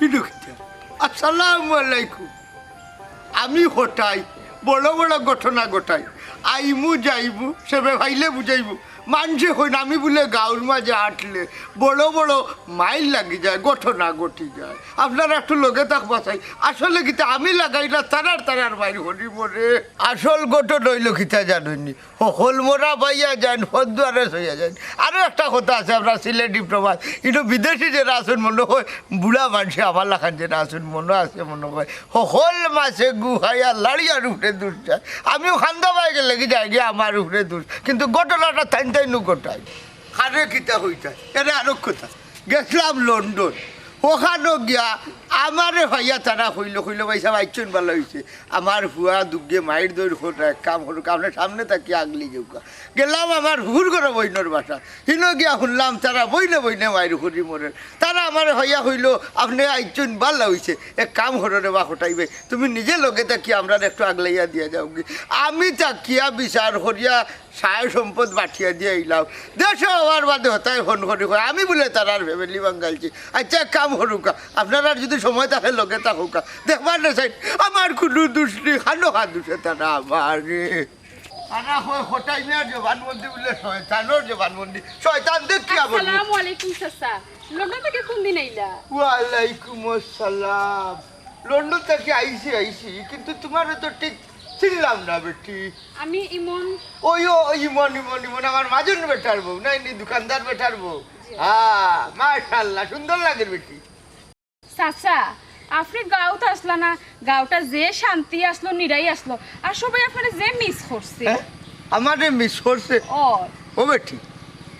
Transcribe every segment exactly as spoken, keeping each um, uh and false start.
কিতা? আসসালামু আলাইকুম। আমি কটাই, বড় বড় ঘটনা ঘটাই। আইমু যাইমু, সবে ভাইলে বুঝাইমু। মানষে কইন আমি বুলে গাউর মাঝে আটলে বড় বড় মাইর লাগি যায়, ঘটনা ঘটি যায়। আপনারা একটু লগে থাকবা চাই। আসলে কিতা আমি লাগাই না, তারার তারার মাইর করি মরে। আসল ঘটনা অইলো কিতা জানইননি? হকল মরা পাইয়া যাইন, পথ দুয়ারে সইয়া যাইন। আরো একটা কথা আছে, আমরা সিলেটি প্রবাদ, ইনো বিদেশি যেরা আছইন মনো কয় বুড়া মানষে আমার লাখান যেরা আছইন মনো আছে মনো কয়, হকল মাছে গু খাইয়া লাড়িয়ার উপরে দুষ যায়। আমিও খান্দা বায় গেলে কি যায় গিয়া আমার উপরে দুষ, কিন্তু ঘটনাটা তাইন তাইনও ঘটায়। কারে কিতা কইতায়, এরে আরো কথা। গেছলাম লন্ডন, ওখানো গিয়া আমারে পাইয়া তারা কইলো, কইলো, "ভাইসাব, আইচ্ছইন ভালা অইছে, আমার ফুয়া দুগে মাইর দইর কররা, এক কাম করউক্কা, আপনে সামনে থাকি আগলি যাউক্কা।" গেলাম আমার হুর ঘরো বইনর বাসাত, হিনো গিয়া হুনলাম তারা বইনে বইনে মাইর করি মরের। তারা আমারে পাইয়া কইলো, "আপনে আইচ্ছইন ভালা অইছে, এক কাম করো রে বা কটাই ভাই, তুমি নিজে লগে থাকি আমরারে একটু আগলাইয়া দিয়া যাওগি।" আমি থাকিয়া বিচার করিয়া সায় সম্পদ বাটিয়া দিয়া আইলাম। দেশো আওয়ার বাদে হতায় ফোন করি কয়, "আমি বুলে তারার ফ্যামিলি ভাঙ্গাইছি।" আইচ্ছা, এক কাম করউক্কা, আপনারার যুদি সময় থাকে লগে থাকউক্কা, দেখবার না চাইন, আমার কুনু দুষ নি, খানো খা দুষে তারা আমারে। তারা কয় কটাই মিয়ার জবানবন্দি বুলে শয়তানর জবানবন্দি। শয়তান দেখিয়া বলবো। আসসালামু আলাইকুম চাচা, লন্ডন থাকি কুনদিন আইলা? ওয়ালাইকুম আসসালাম। লন্ডন থাকি আইছি, আইছি, কিন্তু তুমারে তো ঠিক চিনলাম না বেটি। আমি ইমন। ওই, ও, ইমন, ইমন, ইমন, আমার মাজন বেটার বউ, নায়নি দোকানদার বেটার বউ। জি। হ্যাঁ, মাশাআল্লাহ, সুন্দর লাগের বেটি। চাচা, আপনে গাউত আছলা না, গাউটা যে শান্তি আছলো, নিরাই আছলো, আর সবাই আপনারে যে মিস করছে। হ্যাঁ? আমারে মিস করছে? ও। ও বেটি,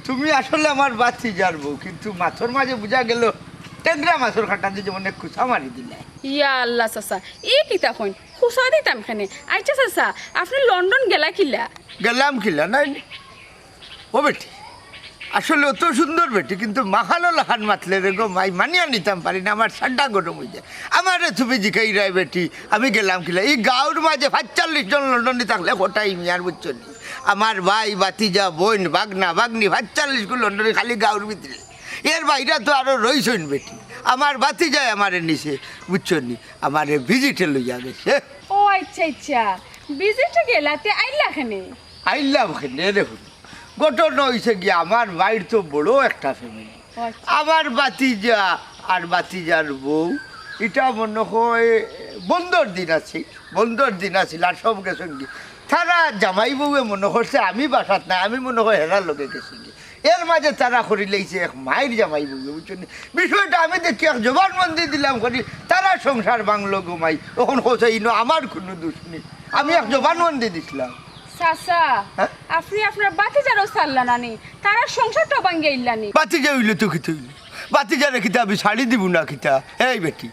তুমি আসলে আমার ভাতিজার বউ, কিন্তু মাতর মাঝে বুঝা গেল টেংরা মাতর কাটা দি যেমন এক খুচা মারি দিলায়। ইয়া আল্লাহ চাচা, ই কিতা কইন? খুচা দিতাম কেনে? আইচ্ছা চাচা, আপনে লন্ডন গেলা কিলা? গেলাম কিলা, নায়নি? ও বেটি, আসলে অত সুন্দর বেটি, কিন্তু মাখানো লাখান মাতলে রে গো মাই, মানিয়া নিতাম পারি না, আমার ঠান্ডা গরম অই যায়। আমারে তুমি জিকাইরায় বেটি, আমি গেলাম কিলা? ই গাউর মাঝে পাঁচচল্লিশ জন লন্ডনি থাকলে কটাই মিয়ার, বুঝছো নি? আমার ভাই, ভাতিজা, বইন, ভাগনা, ভাগনি, পাঁচচল্লিশ গু লন্ডনি খালি গাউর ভিতরে। এর বাইরে তো আরো রইছইন বেটি। আমার ভাতিজায় আমারে নিছে, বুঝছো নি? আমারে ভিজিটে লইয়া গেছে। ও আইচ্ছা, আইচ্ছা, ভিজিটে গেলা, তে আইলা কেনে? আইলাম কেনে, দেখো। ঘটনা অইছে গিয়া, আমার ভাইর তো বড় একটা ফ্যামিলি। ও আইচ্ছা। আমার ভাতিজা আর ভাতিজার বউ, ইটা মনো কয় বন্ধর দিন আছিল, বন্ধর দিন আছিল, আর সব গেছইন গি। তারা জামাই বউয়ে মনো করছে আমি বাসাত নাই, আমি মনো কয় হেরার লগে গেছি গি। এর মাঝে তারা করিলাইছে এক মাইর জামাই বউয়ে, বুঝছো নি? বিষয়টা আমি দেখি এক জবানবন্দি দিলাম করি, তারার সংসার ভাঙলো গো মাই। অখন কও চাই ইনো আমার কুনু দুষ নি, আমি এক জবানবন্দি দিছলাম। চাচা, হ্যাঁ? আপনে আপনার ভাতিজারেও ছাড়লা না নি, তারার সংসারটাও ভাঙ্গিয়া আইলা নি। ভাতিজা অইলে তো কিতা অইলো? ভাতিজারে কিতা আমি ছাড়ি দিমু না কিতা? এই বেটি,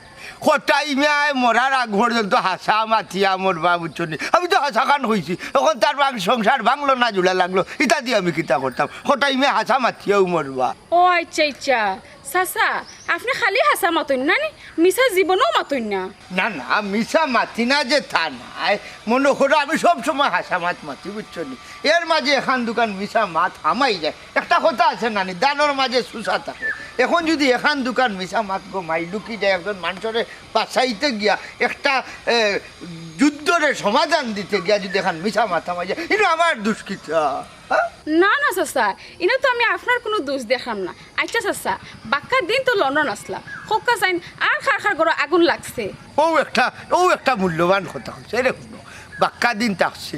কটাই মিয়ায় মরার আগ পর্যন্ত হাছা মাতিয়া মরবা, বুঝছো নি? আমি তো হাছা খান কইছি, অখন তার ভাং-, সংসার ভাঙলো না জুড়া লাগলো, ইতা দি আমি কিতা করতাম? কটাই মিয়ায় হাছা মাতিয়াউ মরবা। ও আইচ্ছা, আইচ্ছা। চাচা, আপনে খালি হাছা মাতইন না নি? মিছা জীবনেও মাতইন না। না, না, মিছা মাতি না যে তা নায়। মনো করো আমি সব সময় হাছা মাত মাতি, বুঝছো নি? এর মাঝে এখান দুকান মিছা মাত হামাই যায়। একটা কথা আছে না নি, ধানর মাঝে সুসা থাকে। অখন যুদি এখান দুকান মিছা মাত গো মাই ঢুকি যায়, একজন মানষরে বাঁচাইতে গিয়া, একটা, এ, যুদ্ধরে সমাধান দিতে গিয়া যুদি এখান মিছা মাত হামাই যায়, ইনো আমার দুষ কিতা? হ্যাঁ? না, না চাচা, ইনো তো আমি আপনার কুনু দুষ দেখরাম না। আইচ্ছা চাচা, বাক্কা দিন তো লন্ডন আছলা, কউক্কা চাইন আর কার কার ঘরো আগুন লাগছে। অউ একটা, অউ একটা মূল্যবান কথা কইছো। এরে হুনো, বাক্কা দিন থাকছি,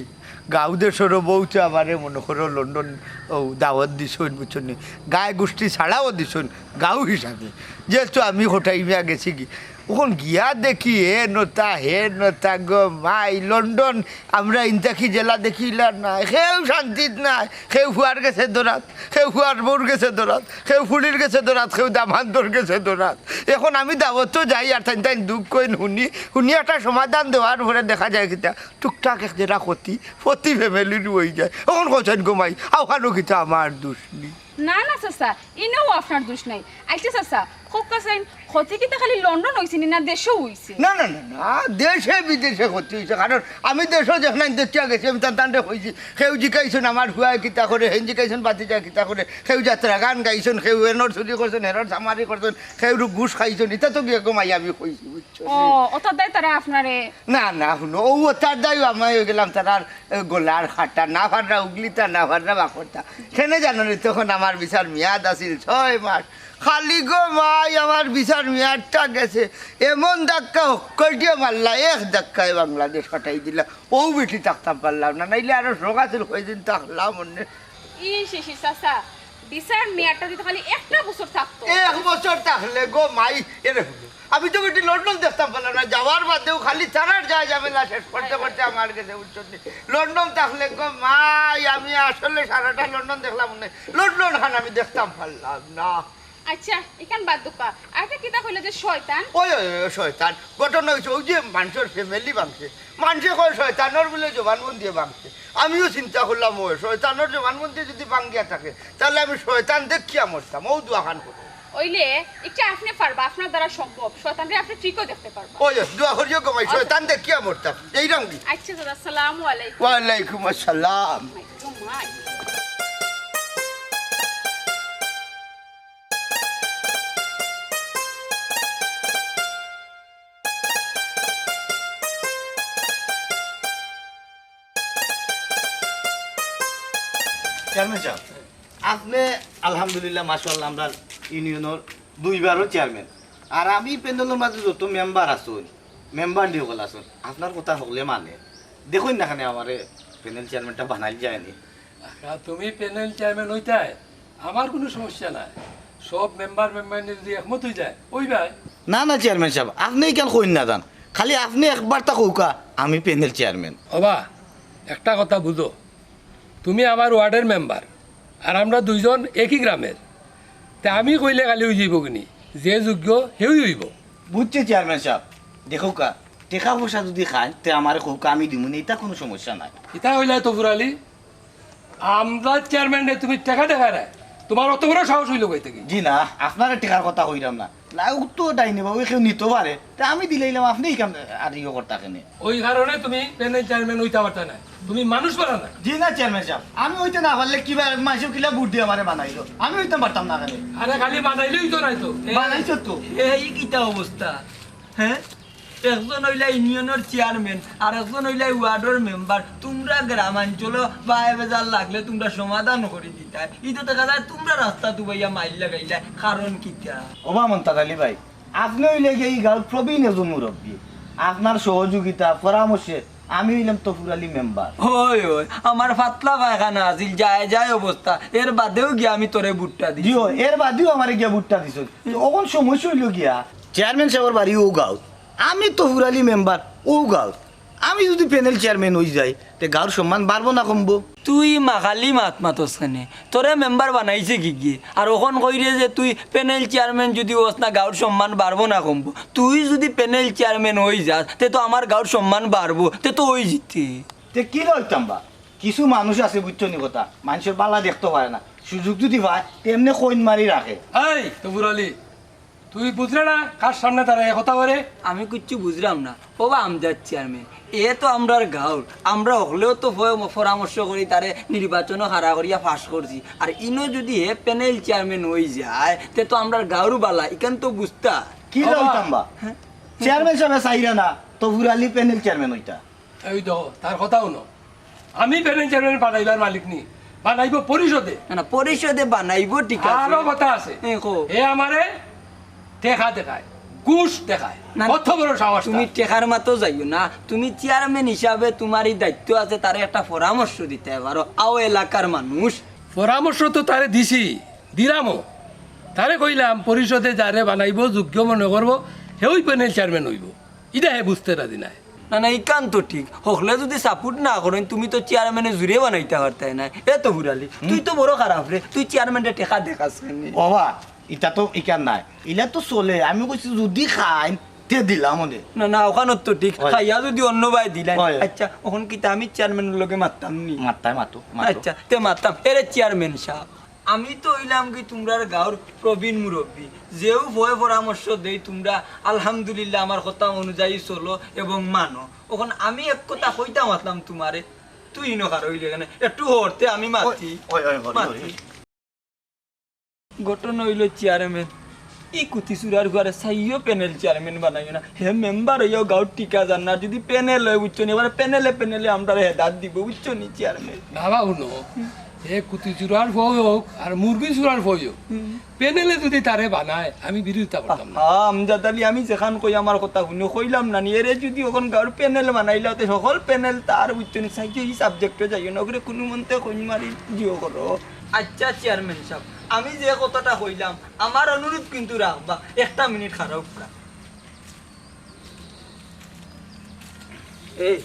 গাউ দেশরও বউতে আমারে মনো করো লন্ডন অউ দাওত দিছইন, বুঝছো নি? গায়ে গুষ্টি ছাড়াও দিছইন, গাউ হিসাবে। যেহেতু আমি কটাই মিয়া গেছি গি, অখন গিয়া দেখি হে নতা, হে নতা গো মাই, লন্ডন আমরা ইনতাকি যেলা দেখি ইলা নায়, কেউ শান্তিত নায়, কেউ ফুয়ার গেছে দরাত, কেউ ফুয়ার বউর গেছে দরাত, কেউ ফুড়ির গেছে দরাত, কেউ দামান্দর গেছে দরাত। অখন আমি দাওতো যাই আর তাইন তাইন দুখ কইন হুনি, হুনি একটা সমাধান দেওয়ার পরে দেখা যায় কিতা, টুকটাক এক যেটা ক্ষতি, ক্ষতি ফ্যামিলির অই যায়। অখন কও চাইন গো মাই, অখানো কিতা আমার দুষ নি? না, না চাচা, ইনেও আপনার দুষ নাই। আইচ্ছা চাচা, কউক্কা চাইন, ক্ষতি কিতা খালি লন্ডন অইছে নি, না দেশও অইছে? না, না, না, না, দেশে বিদেশে ক্ষতি অইছে। কারণ আমি দেশো যেখান দেখিয়া গেছি, আমি তান তানরে কইছি, কেউ জিকাইছইন আমার ফুয়ায় কিতা করে, হেন জিকাইছইন ভাতিজায় কিতা করে, কেউ যাত্রা গান গাইছইন, কেউ এনর চুরি করছইন, হেনর চামারি করছইন, কেউ ঘুষ খাইছইন, ইতা তো গিয়া গো মাই আমি কইছি, বুঝছো নি? ও, অতার দায় তারা আপনারে না, না, হুনো, অউ অতার দায় আমি অই গেলাম তারার, এ, গলার কাটা, না পাররা উগলিতা, না পাররা বাকরতা। কেনে জানো নি, তখন আমার ভিসার মেয়াদ আছিল ছয় মাস। খালি গো মাই, আমার ভিসার মেয়াদটা গেছে। এমন ধাক্কা হক্কলটিয়ে মারলা, এক ধাক্কায় বাংলাদেশ পাঠাই দিলা। অউ বেটি থাকতাম পারলাম না, নাইলে আরো শখ আছিল, কয়দিন থাকলাম অনে। ই শিশি চাচা, ভিসার মেয়াদটা যদি খালি একটা বছর থাকতো। এক বছর থাকলে গো মাই, এরে হুনো, আমি তো বেটি লন্ডন দেখতাম পারলাম না, যাওয়ার বাদেও খালি তারার যায় ঝামেলা শেষ করতে করতে আমার গেছে, বুঝছো নি? লন্ডন থাকলে গো মাই, আমি আসলে সারাটা লন্ডন দেখলাম অনে, লন্ডন খান আমি দেখতাম পারলাম না। আচ্ছা, ইখান বাদ দেউক্কা। আচ্ছা, কিতা কইলা যে শয়তান? ওই, ওই, ওই, শয়তান। ঘটনা অইছে, অউ যে মানষর ফ্যামিলি ভাঙছে, মানষে কয় শয়তানর বুলে জবানবন্দিয়ে ভাঙছে। আমিও চিন্তা করলাম, ওই শয়তানর জবানবন্দি যদি ভাঙ্গিয়া থাকে, তাইলে আমি শয়তান দেখিয়া মরতাম। অউ দোয়াখান করো। অইলে, ইটা আপনে পারবা, আপনার দ্বারা সম্ভব। শয়তানরে আপনে ঠিকও দেখতে পারবা। ওই, ওই, দোয়া করিও গো মাই, আচ্ছা। শয়তান দেখিয়া মরতাম। এই রঙ্গি। আচ্ছা দাদা, আসসালামু আলাইকুম। ওয়ালাইকুম আসসালাম। মাই গো মাই। চেয়ারম্যান সাব, আপনে আলহামদুলিল্লাহ, মাশাআল্লাহ, আমরার ইউনিয়নর দুইবারও চেয়ারম্যান। আর আমি প্যানেলর মাঝে যত মেম্বার আছইন, মেম্বার নিয়ে হকল আছইন, আপনার কথা হকলে মানে। দেখইন না কেনে আমারে প্যানেল চেয়ারম্যানটা বানাইল যায়নি। আচ্ছা, তুমি প্যানেল চেয়ারম্যান অইতায়, আমার কুনু সমস্যা নাই। সব মেম্বার মেম্বারনি যদি একমত অইযায়, অইবায়। না, না, চেয়ারম্যান সাব, আপনে ইখান কইন না যান। খালি আপনে একবারতা কউক্কা, আমি প্যানেল চেয়ারম্যান। ওবা, একটা কথা বুঝো, তুমি আমার ওয়ার্ডর মেম্বার, আর আমরা দুইজন একই গ্রামের। তে আমি কইলে খালি অইযিবো কিনি, যে যোগ্য হেউ অইবো। বুঝছি চেয়ারম্যান সাব, দেখউক্কা, টেকা পয়সা যদি খাইন, তে আমারে কউক্কা, আমি দিমুনে, ইতা কুনু সমস্যা নাই। ইতা অইলে তো ফুরালি, আমরার চেয়ারম্যানরে তুমি টেকা দেখাইরায়, তুমার অত বড় সাহস অইলো কই থাকি? জি না, আপনারে টেকার কথা কইরাম না। লাউক তো ডাইনে বাউয়ে কেউ নিতো পারে, তে আমি দিলাইলাম, আপনে ইখান আর ইয়ে করতা কেনে? অউ কারণে তুমি প্যানেল চেয়ারম্যান অইতা পারতায় নায়, তুমি মানুষ বালা নায়। জি না চেয়ারম্যান সাব, আমি অইতে না পারলে কিবা মানষে কিলা ভোট দি আমারে বানাইলো, আমি অইতাম পারতাম না কেনে? আরে খালি বানাইলেউ তো নায় তো। বানাইছো তো। এই কিতা অবস্থা, হে? একজন অইলা ইউনিয়নর চেয়ারম্যান, আর একজন অইলা ওয়ার্ডর মেম্বার। তুমরা গ্রামাঞ্চলো বায় বেজার লাগলে তুমরা সমাধান করি দিতায়, ইতো দেখা যায় তুমরা রাস্তাত উবাইয়া মাইর লাগাইলায়, কারণ কিতা? ওবা মন্তাজ আলী ভাই, আপনে অইলা গিয়া ই গাউর প্রবীণ একজন মুরব্বি, আপনার সহযোগিতা পরামর্শে আমি অইলাম তফুর আলী মেম্বার। অয়, অয়, আমার পাতলা পায়খানা আছিল, যায় যায় অবস্থা, এর বাদেও গিয়া আমি তোরে ভুট্টা দিছি। জি অয়, এর বাদেও আমারে গিয়া ভুট্টা দিছইন। তে অখন সমস্যা অইলো গিয়া, চেয়ারম্যান সাবর বাড়ি অউ গাউত, আমি তফুর আলী মেম্বার অউ গাউত, আমি যুদি প্যানেল চেয়ারম্যান অইযাই, তে গাউর সম্মান বাড়বো না কমবো? তুই মাখালি মাত মাতস কেনে? তোরে মেম্বার বানাইছে কিগিয়ে? আর অখন কইরে যে তুই প্যানেল চেয়ারম্যান যুদি অস না, গাউর সম্মান বাড়বো না কমবো? তুই যুদি প্যানেল চেয়ারম্যান অইযাস, তে তো আমার গাউর সম্মান বাড়বো, তে তো অইযিতে। তে কিলা অইতাম বা? কিছু মানুষ আছে, বুঝছো নি কথা, মানষর বালা দেখতো পারে না, সুযোগ যুদি পায়, তে এমনে কইন মারি রাখে। এই তফুর আলী, তুই বুঝরে না কার সামনে দাঁড়াইয়া কথা কইরে? আমি কিচ্ছু বুঝরাম না। ওবা আমজাদ চেয়ারম্যান, এ তো আমরার গাউর, আমরা হকলেও তো প-, পরামর্শ করি, তারে নির্বাচনো খাড়া করিয়া পাশ করছি। আর ইনো যুদি হে প্যানেল চেয়ারম্যান অইযায়, তে তো আমরার গাউর বালা, ইখান তো বুঝতা। কিলা অইতাম বা? হ্যাঁ? চেয়ারম্যান সাবে চাইরা না, তফুর আলী প্যানেল চেয়ারম্যান অইতা। এই দেখো, তার কথা হুনো। আমি প্যানেল চেয়ারম্যান বানাইবার মালিক নি, বানাইবো পরিষদে। না, না, পরিষদে বানাইবো, ঠিক আছে। আরো কথা আছে। এ, কও। এ আমারে টেকা দেখায়, ঘুষ দেখায়। না, না, কত বড় সাহস তুমি তার? টেকার মাতো যাইও না। তুমি চেয়ারম্যান হিসাবে তুমার ই দায়িত্ব আছে, তারে একটা পরামর্শ দিতায় পারো। আও এলাকার মানুষ। পরামর্শ তো তারে দিছি, দিলামও। তারে কইলাম, পরিষদে যারে বানাইবো, যোগ্য মনে করবো, হেউ প্যানেল চেয়ারম্যান অইবো। ইটা হে বুঝতে রাজি নায়। না, না, ইখান তো ঠিক। হকলে যুদি support না করইন, তুমি তো চেয়ারম্যানে জুরে বানাইতা পারতায় নায়। এ তফুর আলী, তুই তো বড় খারাপ রে, তুই চেয়ারম্যানরে টেকা দেখাস কেনে? ওবা, ইটা তো ইখান নায়, ইলা তো চলে। আমি কইছি যুদি খাইন, তে দিলাম অনে। না, না, অখান তো ঠিক। অয়। খাইয়া যুদি অন্য বায় দিলাইন। অয়। আচ্ছা, অখন কিতা আমি চেয়ারম্যানর লগে মাততাম নি? মাততায় মাতো, মাতো। আচ্ছা, তে মাততাম। এরে চেয়ারম্যান সাব, আমি তো অইলাম কি তুমরার গাঁওর প্রবীণ মুরব্বি, যেউ ভয় পরামর্শ দেই তুমরা আলহামদুলিল্লাহ আমার কথা অনুযায়ী চলো এবং মানো। অখন আমি এক কথা কইতাম আছলাম তুমারে, তুই ইনো খাড়া অইলে কেনে? একটু হরতে আমি মাতি। ওই, ওই, হরি, মাতি। হরি। ঘটনা অইলো চেয়ারম্যান, ই কুতি চুরার ফুয়ারে চাইও প্যানেল চেয়ারম্যান বানাইও না। হে মেম্বার অইয়াও গাঁওর ঠিকা যার না, যুদি প্যানেল অয়, বুঝছো নি? এবারে প্যানেলে প্যানেলে আমরারে হেদাত দিবো, বুঝছো নি চেয়ারম্যান? বাবা, হুনো, হে কুতি চুরার ফুয়া অউক আর মুরগি চুরার ফুয়া অউক, হুম। প্যানেলে যুদি তারে বানায়, আমি বিরোধিতা করতাম না। আহা, আমজাদ আলী, আমি যেখান কই আমার কথা হুনো, কইলাম না নি? এরে যুদি অখন গাঁওর প্যানেল বানাইলা, তে হকল প্যানেল তার, বুঝছো নি? চাইও ই subject-ও যাইও না, অগুরে কুনুমন্তে কইন মারি দিও করো। আইচ্ছা চেয়ারম্যান সাব, আমি যে কথাটা কইলাম, আমার অনুরোধ কিন্তু রাখবা। একটা মিনিট খাড়া অউক্কা। এই,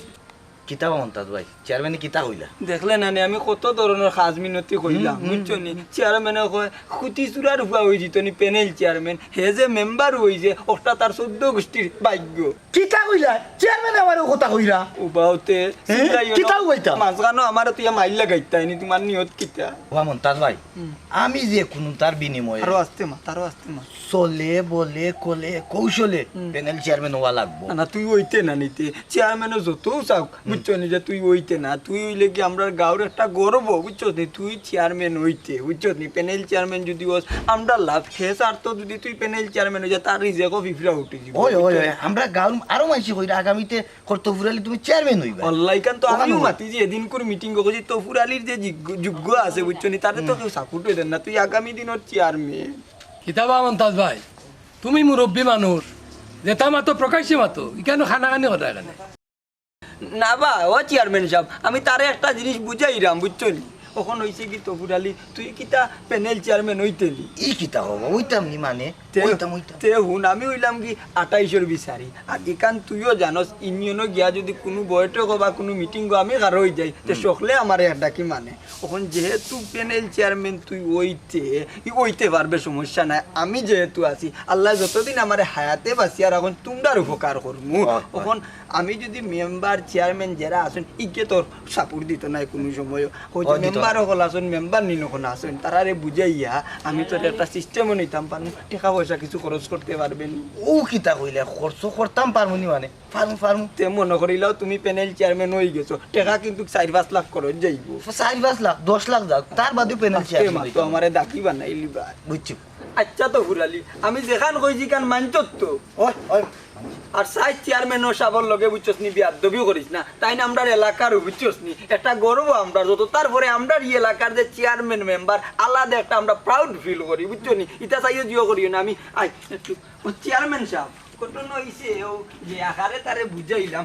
কিতা বা মন্তাজ ভাই, চেয়ারম্যানে কিতা কইলা? দেখলে না নি, আমি কত ধরনর খাজ মিনতি কইলাম, হুম, হুম। বুঝছো নি? চেয়ারম্যানে কয়, কুতি চুরার ফুয়া অইযিতো নি প্যানেল চেয়ারম্যান, হে যে মেম্বার অইছে, অটা তার চৌদ্দ গুষ্টির ভাগ্য। কিতা কইলা? চেয়ারম্যানে আমারে অউ কথা কইরা? ও বাউতে, হে? চিল্লাইও না। কিতা কইতা? মাঝখানো আমারে তুই মাইর লাগাইতা, ইনি তুমার নিয়ত কিতা? ও মন্তাজ ভাই, হুম। আমি যে কুনু তার বিনিময়ে আরো আস্তে মাত, আরো আস্তে মাত। ছলে বলে কলে কৌশলে হুম। প্যানেল চেয়ারম্যান অওয়া লাগবো। না, না, তুই অইতে না নিতে, চেয়ারম্যানও যতউ চাউক, হুম। বুঝছো নি যে তুই অইতে না, তুই অইলে কি আমরার গাঁওর একটা গর্ব, বুঝছো নি? তুই চেয়ারম্যান অইতে, বুঝছো নি? প্যানেল চেয়ারম্যান যুদি অস, আমরার লাভ। হে স্যার তো যুদি তুই প্যানেল চেয়ারম্যান অই যা, তার রিজেকো ফিফড়া উঠি যিবো, ওই, ওই, বুঝছো নি? ওই, আমরা গাঁওর আরো মানষে কইরা আগামীতে কর্তফুর আলী তুমি চেয়ারম্যান অইবা। অল্লাইকান তো ওখানে আমিও অই। মাতি যে এদিনকুর মিটিংও কইছি, তফুর আলীর যে যোগ্য, যোগ্য আছে, বুঝছো নি? তারে তো হুম। কেউ support অইতেন না, তুই আগামী দিনর চেয়ারম্যান। কিতা বা মন্তাজ ভাই, তুমি মুরব্বি মানুষ, যেতা মাতো প্রকাশ্যে মাতো, ইখানো কানাকানি কথা ইখানে। না বা, ও চেয়ারম্যান সাব, আমি তারে একটা জিনিস বুঝাইরাম, বুঝছো নি? অখন অইছে কি তফুর আলী, তুই কিতা প্যানেল চেয়ারম্যান অইতে নি? ই কিতা কও বা, অইতাম নি মানে? তে, অইতাম, অইতাম। তে হুন, আমি অইলাম কি আটাইশর বিচারি, আর ইখান তুইও জানোস, ইউনিয়নো গিয়া যুদি কুনু বৈঠকো বা কুনু মিটিংও আমি খাড়া অই যাই, তে হুম। সকলে আমারে আর ডাকি মানে। অখন যেহেতু প্যানেল চেয়ারম্যান তুই অইতে, ই অইতে পারবে, সমস্যা নাই। আমি যেহেতু আছি, আল্লায় যতদিন আমারে হায়াতে বাঁচিয়া রাখইন, তুমরার উপকার করমু। অয়, অয়। অখন আমি যুদি মেম্বার, চেয়ারম্যান যেরা আছইন, ইগে তোর support দিতো নায় কুনু সময়ও। অউ যে ও, দিতো মেম্বার না। অকল আছইন, মেম্বার নিন অকল আছইন, তারারে বুঝাইয়া আমি তোর একটা system-ও নিতাম পারমু, টেকা পয়সা কিছু খরচ করতে পারবে নি। অউ কিতা কইলে, খরচ করতাম পারমু নি মানে? পারমু, পারমু। তে মনো করিলাও তুমি প্যানেল চেয়ারম্যান অই গেছো, টেকা কিন্তু চাইর পাঁচ লাখ খরচ যাইবো। চাইর পাঁচ লাখ, দশ লাখ যাউক, তার বাদেও প্যানেল আস্তে চেয়ারম্যান মাতো, অইতাম। আমারে ডাকি বানাইলিবা। বুঝছি। আইচ্ছা তফুর আলী, আমি যেখান কইছি ইখান মানছত তো? অয়, অয়। আর সাইড চেয়ারম্যান ও সাবর লগে বুঝছস নি, বেয়াদবি করিস না। তাইন আমরার এলাকার, বুঝছস নি, একটা গর্ব আমরার যত। তারপরে আমরার ই এলাকার যে চেয়ারম্যান মেম্বার আলাদা একটা আমরা proud feel করি, বুঝছো নি? ইতা চাইও জিও করিও না। আমি আই একটু, ও চেয়ারম্যান সাব, ঘটনা অইছে, ও যে আকারে তারে বুঝাইলাম,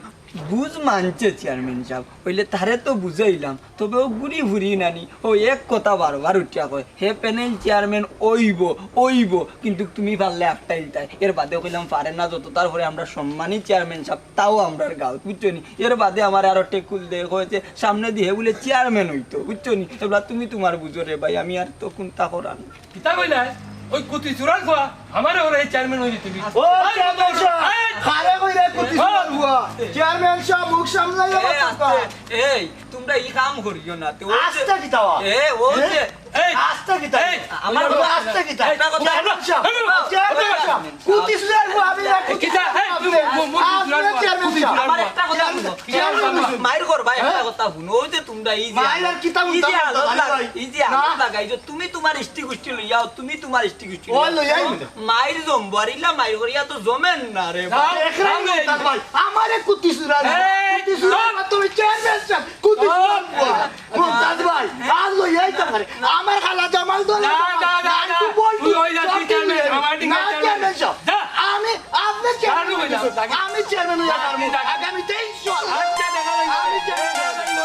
বুঝ মানছে চেয়ারম্যান সাব, অইলে তারে তো বুঝাইলাম, তবে ও ঘুরি ফুরি নানি, ও এক কথা বারবার উঠিয়া কয়, হে প্যানেল চেয়ারম্যান অইবো, অইবো, কিন্তু তুমি পারলে আটকাইলতায়। এর বাদে কইলাম, পারে না যত, তারপরে আমরা সম্মানী চেয়ারম্যান সাব, তাও আমরার গাঁওত, বুঝছো নি? এর বাদে আমারে আরো টেকুল দেয়, কয় যে সামনেদি হে বুলে চেয়ারম্যান অইতো, বুঝছো নি? এবলা তুমি তুমার বুঝো রে ভাই, আমি আর তো কুনতা করার। কিতা কইলায়? ওই কুতি চুরার ফুয়া, আমারে ওরে চেয়ারম্যান অই দিতে দিবি। ও, চেয়ারম্যান সাব, এই! কারে কইরে কুতি চুরার ফুয়া? চেয়ারম্যান সাব, মুখ সামলাইয়া এ, কথা কও। আস্তে, এই, তুমরা ই কাম করিও না। তে ও যে আস্তে কিতা বা? এ, ও এ? যে এই! আস্তে কিতা? এই! আমার ওই আস্তে কিতা? এই! চেয়ারম্যান সাব, এই! চেয়ারম্যান সাব, কুতি চুরার ফুয়া, আমি না এই! কুতি কিতা? এই! আপনি, মু-, মু-, মু-, আপনি চুরার ফুয়া, চেয়ারম্যান কুতি সাব। চুরার আমার ফুয়া। একটা কথা হুনো। Chairman sub. মাইর করবা, একটা হ্যাঁ? কথা হুনো। ওই যে তুমরা ই যে, মাইর আর কিতা ই যে বলতাম আলোর না? লাগ-, ই যে না। আলোর লাগাইছো, তুমি তুমার ইষ্টি গুষ্টি লইয়াও, তুমি তুমার ইষ্টি গুষ্টি ও লইয়াও। লইয়াই। মাইর জমবো, আর ইলা মাইর করিয়া তো জমের না রে। না, ভাই। দেখরাই না, তার ভাই। আমারে কুতি চুরার ফুয়া। এই, কুতি চুরার ফুয়া, তুমি চেয়ারম্যান সাব, কুতি চুরার ফুয়া। মন্তাজ ভাই, আর লইয়াই তো পারে। আমার খালা জামাল দলে না, না, না, না। নাইনটি বল তুই ওই যাচ্ছিস সব চেয়ারম্যান, লইয়াই। আমার দিকে না, চেয়ারম্যান। Chairman sub. যা। আমি, আপনি চেয়ারম্যান চালু হয়ে যাও, হইতেছেন। তাকে আমি চেয়ারম্যান হইয়া পারবো। তাকে আগামী তেইশ সাল। আচ্ছা, দেখা যাবে। আমি চেয়ারম্যান হইয়া পারবো।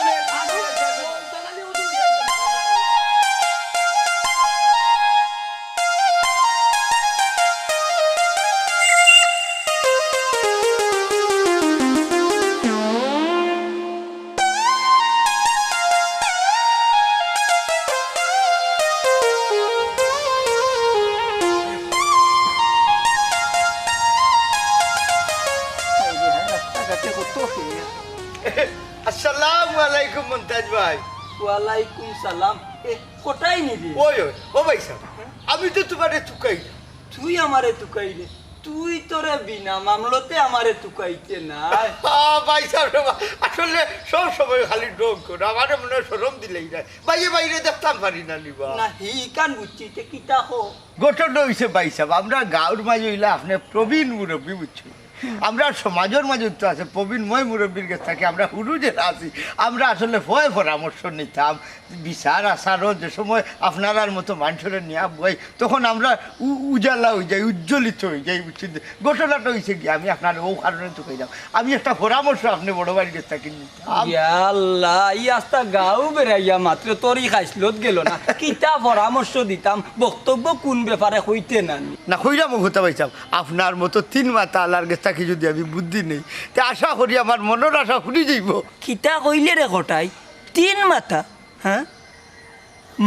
এই যে, হ্যাঁ, রাস্তাঘাটে কত ভিড়। আসসালামু আলাইকুম মন্তাজ ভাই। ওয়ালাইকুম সালাম। এ, কটাই নি রে? ওই, ওই, ও ভাইসাব, আমি তো তুমারে তুকাই না। তুই আমারে তুকাইলে, তুই তো রে বিনা মামলতে আমারে তুকাইতে নায়। আ, ভাইসাব রে বা, আসলে সব সময় খালি ঢং করো, আমারে মনে অয় শরম দিলাইরায়। বাইরে বাইরে দেখতাম পারি না নি বা। না, হিখান বুঝছি, তে কিতা কও? ঘটনা অইছে ভাইসাব, আমরার গাউর মাঝে অইলা আপনে প্রবীণ মুরব্বি বুঝছইন। আমরার সমাজর মাঝে তো আছে প্রবীণ ময় মুরব্বির গেছ থাকি আমরা হুরু যেরা আছি, আমরা আসলে ফয় পরামর্শ নিতাম, বিচার আচারও যে সময় আপনারার মতো মানষরে নিয়া বই, তখন আমরা উ-, উজালা অইযাই, উজ্জ্বলিত অইযাই, বুঝছইন? ঘটনাটা অইছে কি, আমি আপনারে অউ কারণে তুকাইলাম, আমি একটা পরামর্শ আপনে বড় ভাইর গেছ থাকি নিতাম। ইয়া আল্লাহ, ই আস্তা গাউ বেড়াইয়া মাত্র তোর ই খাইছলত গেল না। কিতা পরামর্শ দিতাম, বক্তব্য কুন ব্যাপারে কইতে না নি? না, কইরাম অউ কথা ভাইসাব, আপনার মতো তিন মাথা আলার গেছ থাকি যুদি আমি বুদ্ধি নেই, তে আশা করি আমার মনর আশা ফুরি যাইবো। কিতা কইলে রে কটাই? তিন মাথা? হ্যাঁ?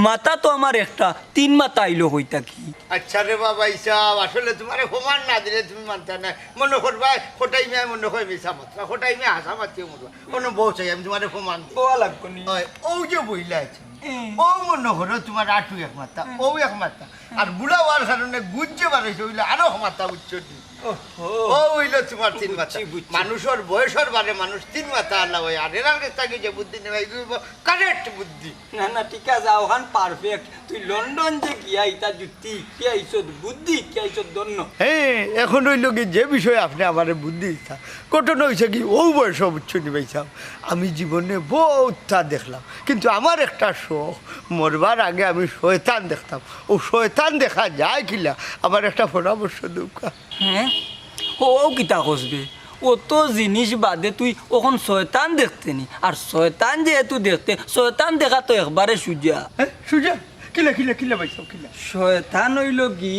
মাথা তো আমার একটা, তিন মাথা আইলো কই থাকি? আচ্ছা রে বা ভাইসাব, আসলে তুমারে প্রমাণ না দিলে তুমি মানতায় নায়। মনো করবায় কটাই মিয়ায় মনো কয় মিছা মাতরা, কটাই মিয়া হাছা মাতিয়া মরবা। অনো বও চাই, আমি তুমারে প্রমাণ দেই। বওয়া লাগবো নি? অয়, অউ যে বইলা আছে, হুম। অউ মনো করো তুমার আটু এক মাথা, হুম। অউ এক মাথা। আর বুড়া অওয়ার কারণে গুজ যে বাড়াইছে, অইলে আরো এক মাথা উচ্চ দি। ওহো। অউ অইলো তুমার তিন মাথা। বুঝছি, বুঝছি। মানুষর বয়সর বারে মানুষ তিন মাথা আলা অয়, আর এরার গেছ থাকি যে বুদ্ধি নেওয়া, এগু অইবো correct বুদ্ধি। না, না, ঠিক আছে, অখান perfect। তুই লন্ডন যে গিয়া ইতা যুক্তি, কি আইছত বুদ্ধি, কি আইছত দন্য। হ্যাঁ, এখন অইলো কি যে বিষয়ে আপনে আমারে বুদ্ধি দিতা। ঘটনা অইছে কি, অউ বয়সো বুঝছো নি ভাইসাব, আমি জীবনে বউততা দেখলাম, কিন্তু আমার একটা শখ, মরবার আগে আমি শয়তান দেখতাম। অউ শয়তান দেখা যায় কিলা, আমার একটা পরামর্শ দেউক্কা। হ্যাঁ? অউ কিতা কস বে? অত জিনিস বাদে তুই অখন শয়তান দেখতে নি? আর শয়তান যেহেতু দেখতে, শয়তান দেখা তো একবারে সুজা। হ্যাঁ? সুজা? কিলা, কিলা, কিলা ভাইসাব, কিলা? শয়তান অইলো কি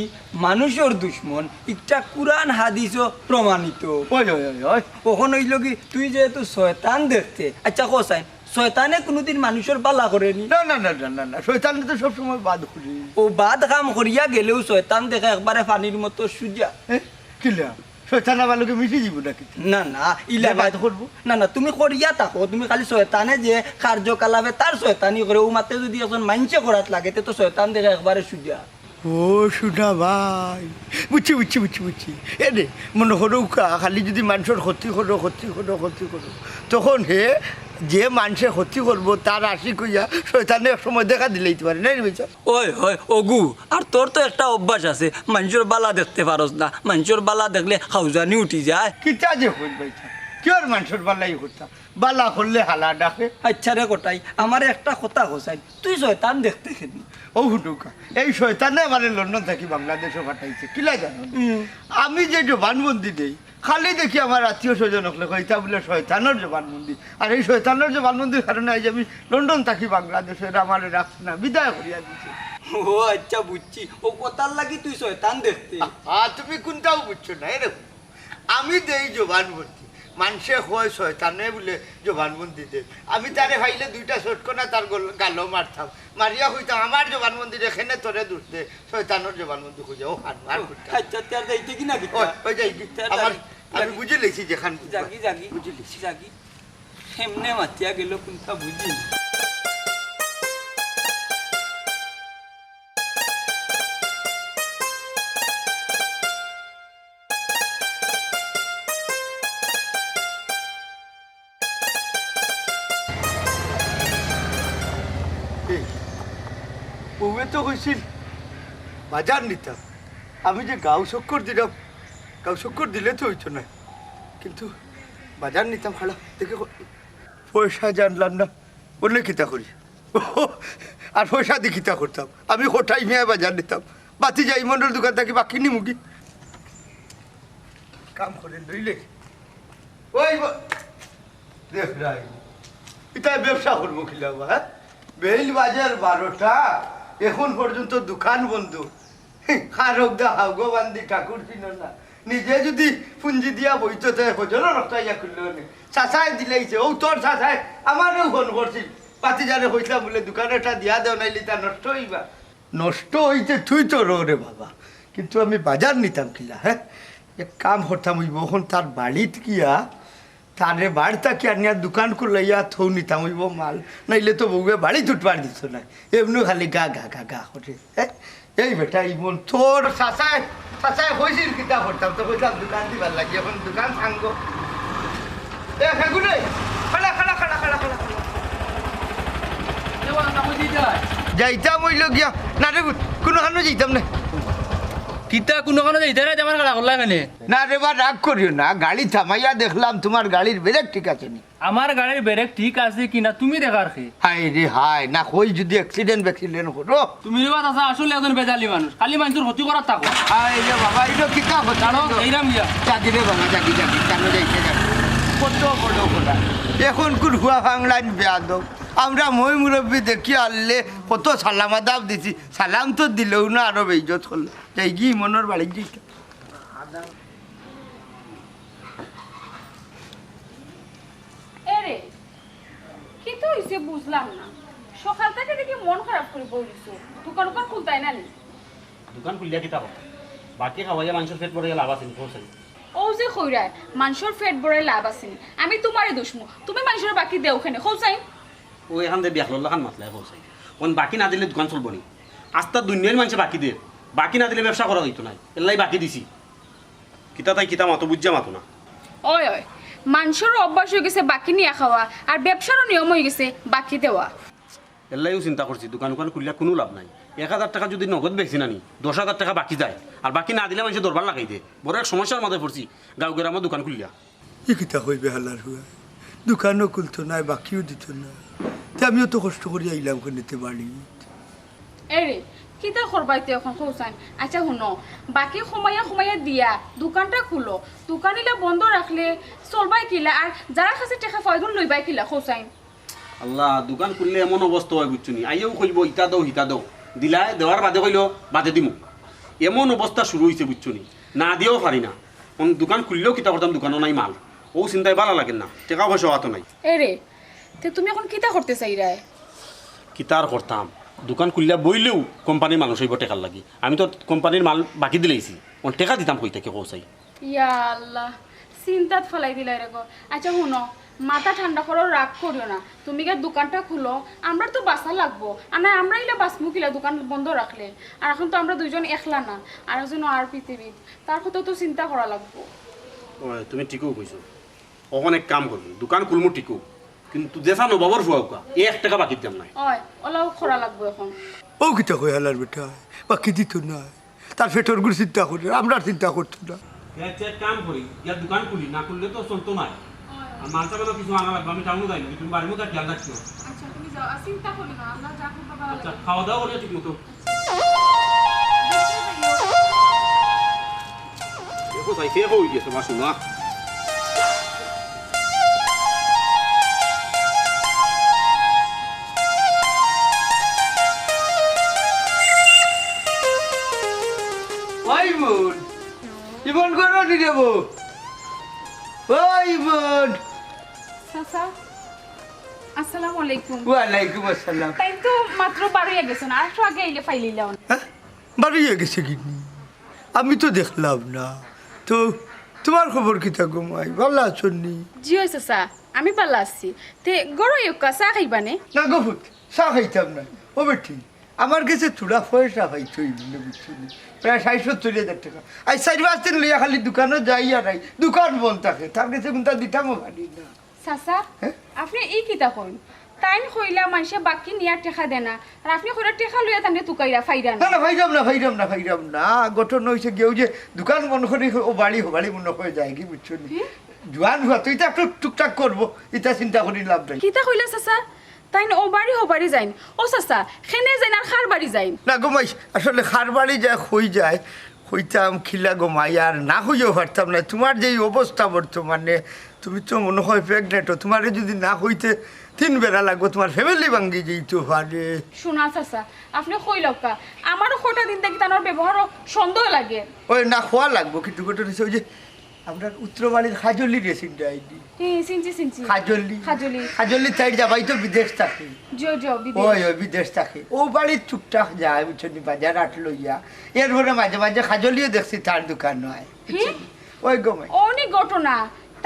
মানষর দুশমন, ইটা কুরআন হাদিসও প্রমাণিত। ওই, ওই, ওই, ওই। অখন অইলো কি, তুই যেহেতু শয়তান দেখতে, আচ্ছা, কও চাইন, শয়তানে কুনুদিন মানষর বালা করে নি? না, না, না, না, না, না, শয়তানে তো সবসময় বাদ করে। অউ বাদ কাম করিয়া গেলেও শয়তান দেখা একবারে পানির মতো সুজা। এ, কিলা? শয়তান আমার লগে মিশি যাইবো নাকি? না, না, ইলা যে বাদ করবো? না, না, তুমি করিয়া থাকো, তুমি খালি শয়তানে যে কার্যকলাপে তার শয়তানি করে, অউ মাতে যুদি একজন মানষে করাত লাগে, তে তো শয়তান দেখা একবারে সুজা। ও সোনা ভাই, বুঝছি, বুঝছি, বুঝছি, বুঝছি। এ রে, মনো করো উকা, খালি যুদি মানষর ক্ষতি করো, ক্ষতি করো, ক্ষতি করো, তখন হে যে মানষে ক্ষতি করবো, তার আশিক অইয়া শয়তানে এক সময় দেখা দিলাইতে পারে, নায় নি ভাইসাব? ওই, ওই, অগু, আর তোর তো একটা অভ্যাস আছে, মানষর বালা দেখতে পারস না, মানষর বালা দেখলে খাউজানি উঠি যায়। কিতা যে কইস ভাইসাব, কিওর মানষর বালাই করতাম, বালা করলে হালা ডাকে। আচ্ছা রে কটাই, আমারে একটা কথা কও চাইন, তুই শয়তান দেখতে কেনে? ও হুনো উকা, এই শয়তানে আমারে লন্ডন থাকি বাংলাদেশো পাঠাইছে, কিলা জানো নি? হুম। আমি যে জবানবন্দি দেই, খালি দেখি আমার আত্মীয় স্বজন অকলে কয়, "ইতা বুলে শয়তানর জবানবন্দি।" আর এই শয়তানর জবানবন্দির কারণে আইজ আমি লন্ডন থাকি বাংলাদেশো, এরা আমারে রাখছে না, বিদায় করিয়া দিছে। ও আচ্ছা, বুঝছি, অউ কথার লাগি তুই শয়তান দেখতে। আহা, তুমি কুনটাও বুঝছো না। এরে, আমি দেই জবানবন্দি, মানষে কয় শয়তানে বুলে জবানবন্দি দেয়। আমি তারে পাইলে দুইটা চটকনা তার গল-, গালো মারতাম, মারিয়া কইতাম, "আমার জবানবন্দিরে কেনে তোরে দুষ দে, শয়তানর জবানবন্দি কইয়া ও খান আর ও, করতাম।" আচ্ছা, তে আর যাইতে কি না কিতা? ওই, ওই যাই কি? তে আর আমার, যাই, আমি যাই। বুঝি লইছি যেখান বুঝবা। যাগি, যাগি। বুঝি লইছি। যাগি। এমনে মাতিয়া গেল কুনটা বুঝি। এই, বউয়ে তো কইছিল বাজার নিতাম, আমি যে গাউ চক্কর দিলাম, গাউ চক্কর দিলে তো অইতো নায়, কিন্তু বাজার নিতাম, খাড়া দেখে ক-, পয়সা জানলাম না, অনে কিতা করি? আর পয়সা দি কিতা করতাম? আমি কটাই মিয়া বাজার নিতাম, বাতি যাই মন্ডল দোকান থাকি বাকি নিমুগি। কাম করে লইলে। ওই বা-, দেখ রাই, ইতা ব্যবসা করবো কিলা বা, হ্যাঁ? বেইল বাজার বারোটা, এখন পর্যন্ত দোকান বন্ধ। খারক দা হাউগো বান্দি ঠাকুর চিনো না। নিজে যদি পুঞ্জি দিয়া বইতো, তে হজরও রক্তাইয়া খুললো নে। চাচায় দিলাইছে, ও তোর চাচায় আমারেও ফোন করছিল। বাতিজারে কইছিলাম বুলে, "দোকান একটা দিয়া দেও, নাইলে তা নষ্ট অইবা।" নষ্ট অইতে তুই তো রো রে বাবা, কিন্তু আমি বাজার নিতাম কিলা, হ্যাঁ? এক কাম করতাম অইবো, অখন তার বাড়িত গিয়া তারে বাড়ি থাকি আনিয়া দোকান খুলাইয়া থৌ নিতাম অইবো মাল, নাইলে তো বউয়ে বাড়িত উঠবার দিতো নায়। এমনে খালি গা গা গা গা করে। এ, এই বেটা, ইমন তোর চাচায়, চাচায় কইছিল কিতা করতাম, তো কইতাম দোকান দিবার লাগি, এখন দোকান ভাঙ্গো। এ, ফাগুনে, খাড়া, খাড়া, খাড়া, খাড়া, খাড়া, খাড়া। এ বাবা, কই যাইতায়? যাইতাম অইলো গিয়া, না রে পুত, কুনুখানো যাইতাম না। কিতা কুনুখানো যাইতায় না, আমার খাড়া করলা কেনে? না রে বা, রাগ করিও না, গাড়ি থামাইয়া দেখলাম তুমার গাড়ির ব্রেক ঠিক আছে নি। আমার গাড়ির ব্রেক ঠিক আছে কি না তুমি দেখার কে? হায় রে হায়, না কই যদি অ্যাক্সিডেন্ট ম্যাক্সিডেন্ট করো। তুমি রে বা চাচা আসলে একজন বেজালি মানুষ, খালি মানষর ক্ষতি করাত থাকো। হায় রে বাবা, ইটা কিতা কথা? জানো, এইরাম গিয়া। জাগি রে বাবা, জাগি, জাগি, কেনে যাইতে জাগি? কত বড় কথা। এখন কুন হুয়া ফাংলাইন বেয়াদব। আমরা ময় মুরব্বি দেখি আনলে কত সালাম আদাব দিছি, সালাম তো দিলেও না, আরো বেইজ্জত করলো। যাইগি মনর বাড়ি যাইতে। এরে, কিতা অইছে বুঝলাম না। সকাল থাকি দেখি মন খারাপ করি বই রইছো। দোকান উকান খুলতায় না নি? দোকান খুলিয়া কিতা করতাম? বাকি খাওয়াইয়া মানষর পেট ভরাইয়া লাভ আছে নি, কও চাই? অউ যে কইরায়, মানষর পেট ভরাইয়া লাভ আছে নি। আমি তুমারে দুষমু, তুমি মানষর বাকি দেও কেনে, কও চাই? অউ এখান দিয়া বিয়াখলর লাখান মাতলায়, কও চাই? অখন বাকি না দিলে দোকান চলবো নি? আস্তা দুনিয়ার মানষে বাকি দের, বাকি না দিলে ব্যবসা করা যাইতো নায়, এরলাগি বাকি দিছি। কিতা তাই কিতা মাতো, বুঝিয়া মাতো না। অয়, অয়, মানষর অভ্যাস অইগেছে বাকি নিয়া খাওয়া, আর ব্যবসারও নিয়ম অইগেছে বাকি দেওয়া। এরলাগিউ চিন্তা করছি, দোকান উকান খুলিয়া কুনু লাভ নাই। এক হাজার টেকা যুদি নগদ বেচি না নি, দশ হাজার টেকা বাকি যায়, আর বাকি না দিলে মানষে দরবার লাগাই দে। বড় এক সমস্যার মাঝে পড়ছি, গাঁও গ্রামো দোকান খুলিয়া। ই কিতা কইবে হালার হুয়া? দোকানও খুলতো নায়, বাকিও দিতো নায়। তে আমিও তো কষ্ট করি আইলাম কেনে তে বাড়িত। এরে, কিতা করবায় তে অখন কও চাইন? আচ্ছা হুনো, বাকি কমাইয়া কমাইয়া দিয়া দোকানটা খুলো। দোকান ইলা বন্ধ রাখলে চলবায় কিলা? আর যারার কাছে টেকা পাও, এগুন লইবায় কিলা কও চাইন? আল্লাহ, দোকান খুললে এমন অবস্থা অয় বুঝছো নি? আইয়াউ কইবো, "ইতা দেও, হিতা দেও।" দিলায়, দেওয়ার বাদে কইলো, "বাদে দিমু।" এমন অবস্থা শুরু অইছে বুঝছো নি? না দিয়াও পারি না। অখন দোকান খুললেও কিতা করতাম, দোকানও নাই মাল। অউ চিন্তায় ভালা লাগের না, টেকা পয়সাও আতো নাই। এরে, তে তুমি অখন কিতা করতে চাইরায়? কিতা আর করতাম, দোকান খুলিয়া বইলেউ কোম্পানির মানুষ আইবো টেকার লাগি। আমি তো কোম্পানির মাল বাকি দিলাইছি, অখন টেকা দিতাম কই থাকি কও চাই? ইয়া আল্লাহ, চিন্তাত ফালাই দিলায় রে গো। আচ্ছা হুনো, মাথা ঠান্ডা করো, রাগ করিও না। তুমি গিয়া দোকানটা খুলো, আমরার তো বাঁচা লাগবো। আর না, আমরা ইলা বাঁচমু কিলা দোকান বন্ধ রাখলে? আর অখন তো আমরা দুইজন একলা না, আরকজন আর পৃথিবীত, তার কথা তো চিন্তা করা লাগবো। অয়, তুমি ঠিকউ কইছো। অখন এক কাম করমু, দোকান খুলমু ঠিকউ, কিন্তু যেছা নবাবর ফুয়া অউক্কা, এক টেকা বাকি দিতাম নায়। অয়, অলাউ করা লাগবো অখন। অউ কিতা কয় হালার বেটা, বাকি দিতো নায়। তার পেটর গুর চিন্তা করে, আমরার চিন্তা করতো না। আচ্ছা, এক কাম করি, গিয়া দোকান খুলি, না খুললে তো চলতো নায়। আর মালটা বেলা কিছু আনা লাগবো, আমি টাউনো যাই, তুমি বাড়ির মধ্যে খেয়াল রাখিও। আচ্ছা, তুমি যাও, আর চিন্তা করিও না, আল্লাহ যা করবা ভালা আচ্ছা, লাগবো। খাওয়া দাওয়া করিও ঠিক মতো। দেখো, চাই ফেক অই গেছে, মা শোনা। ওই বোন, ইমন করো নি রে বউ? ওই বোন। চাচা, আসসালামু আলাইকুম। ওয়ালাইকুম আসসালাম। তাইন তো মাত্র বারইয়া গেছইন, আর একটু আগে আইলে পাইলিলাম। হ্যাঁ? বারইয়া গেছে কিনি? আমি তো দেখলাম না। তো তুমার খবর কিতা গো মাই? ভালা আছো নি? জি অয় চাচা, আমি ভালা আছি। তে ঘরো আউক্কা, চা খাইবা নে? না গো পুত, চা খাইতাম না। ও বেটি, আমার গেছে থুড়া পয়সা পাইতো অইবো না, বুঝছো নি? প্রায় ষাইট সত্তইর হাজার টেকা। আইজ চাইর পাঁচ দিন লইয়া খালি দোকানো যাই আর আই। দোকান বন্ধ থাকে, তার গেছে কুনতা দিতামও পারি না। চাচা, হ্যাঁ? আপনে ই কিতা কইন? তাইন কইলা মানষে বাকি নিয়া টেকা দেয় না, আর আপনে কইরা টেকা লইয়া তানরে তুকাইরা ফাইরা না। না, না, ফাইরাম না, ফাইরাম না, ফাইরাম না। ঘটনা অইছে গিয়া, অউ যে দোকান বন্ধ করি অউ বাড়ি, হউ বাড়ি মনো অয় যায়গি, বুঝছো নি? হুম? জোয়ান ফুয়া, তুই তো একটু টুকটাক করবো, ইতা চিন্তা করি লাভ নাই। কিতা কইলা চাচা? তাইন অউ বাড়ি হউ বাড়ি যাইন। ও চাচা, কেনে যাইন আর কার বাড়ি যাইন? না গো মাই, আসলে কার বাড়ি যায়, কই যায়, কইতাম কিলা গো মাই, আর না কইয়াও পারতাম না। তুমার যেই অবস্থা বর্তমানে, তুমি তো মনো অয় pregnant, তুমারে যুদি না কইতে তিন বেড়া লাগবো, তুমার family ভাঙ্গি যাইতো পারে। শুনা চাচা, আপনে কইলাউক্কা, আমারও কয়টা দিন থাকি তানর ব্যবহারও সন্দেহ লাগে। ওই না, কওয়া লাগবো, কিন্তু ঘটনা অইছে অউ যে আমরার উত্তর বাড়ির কাজলি রে চিনরায় নি? হুম, চিনছি, চিনছি। কাজলি। কাজলি। কাজলি তাইর জামাই তো বিদেশ থাকে। জি, জি, বিদেশ। ওই, ওই, বিদেশ থাকে। অউ বাড়িত টুকটাক যায়, বুঝছো নি, বাজার হাট লইয়া। এরপরে মাঝে মাঝে কাজলিও দেখছি তার দোকানো আয়। হুম? ওই গো মাই। অউ নি ঘটনা।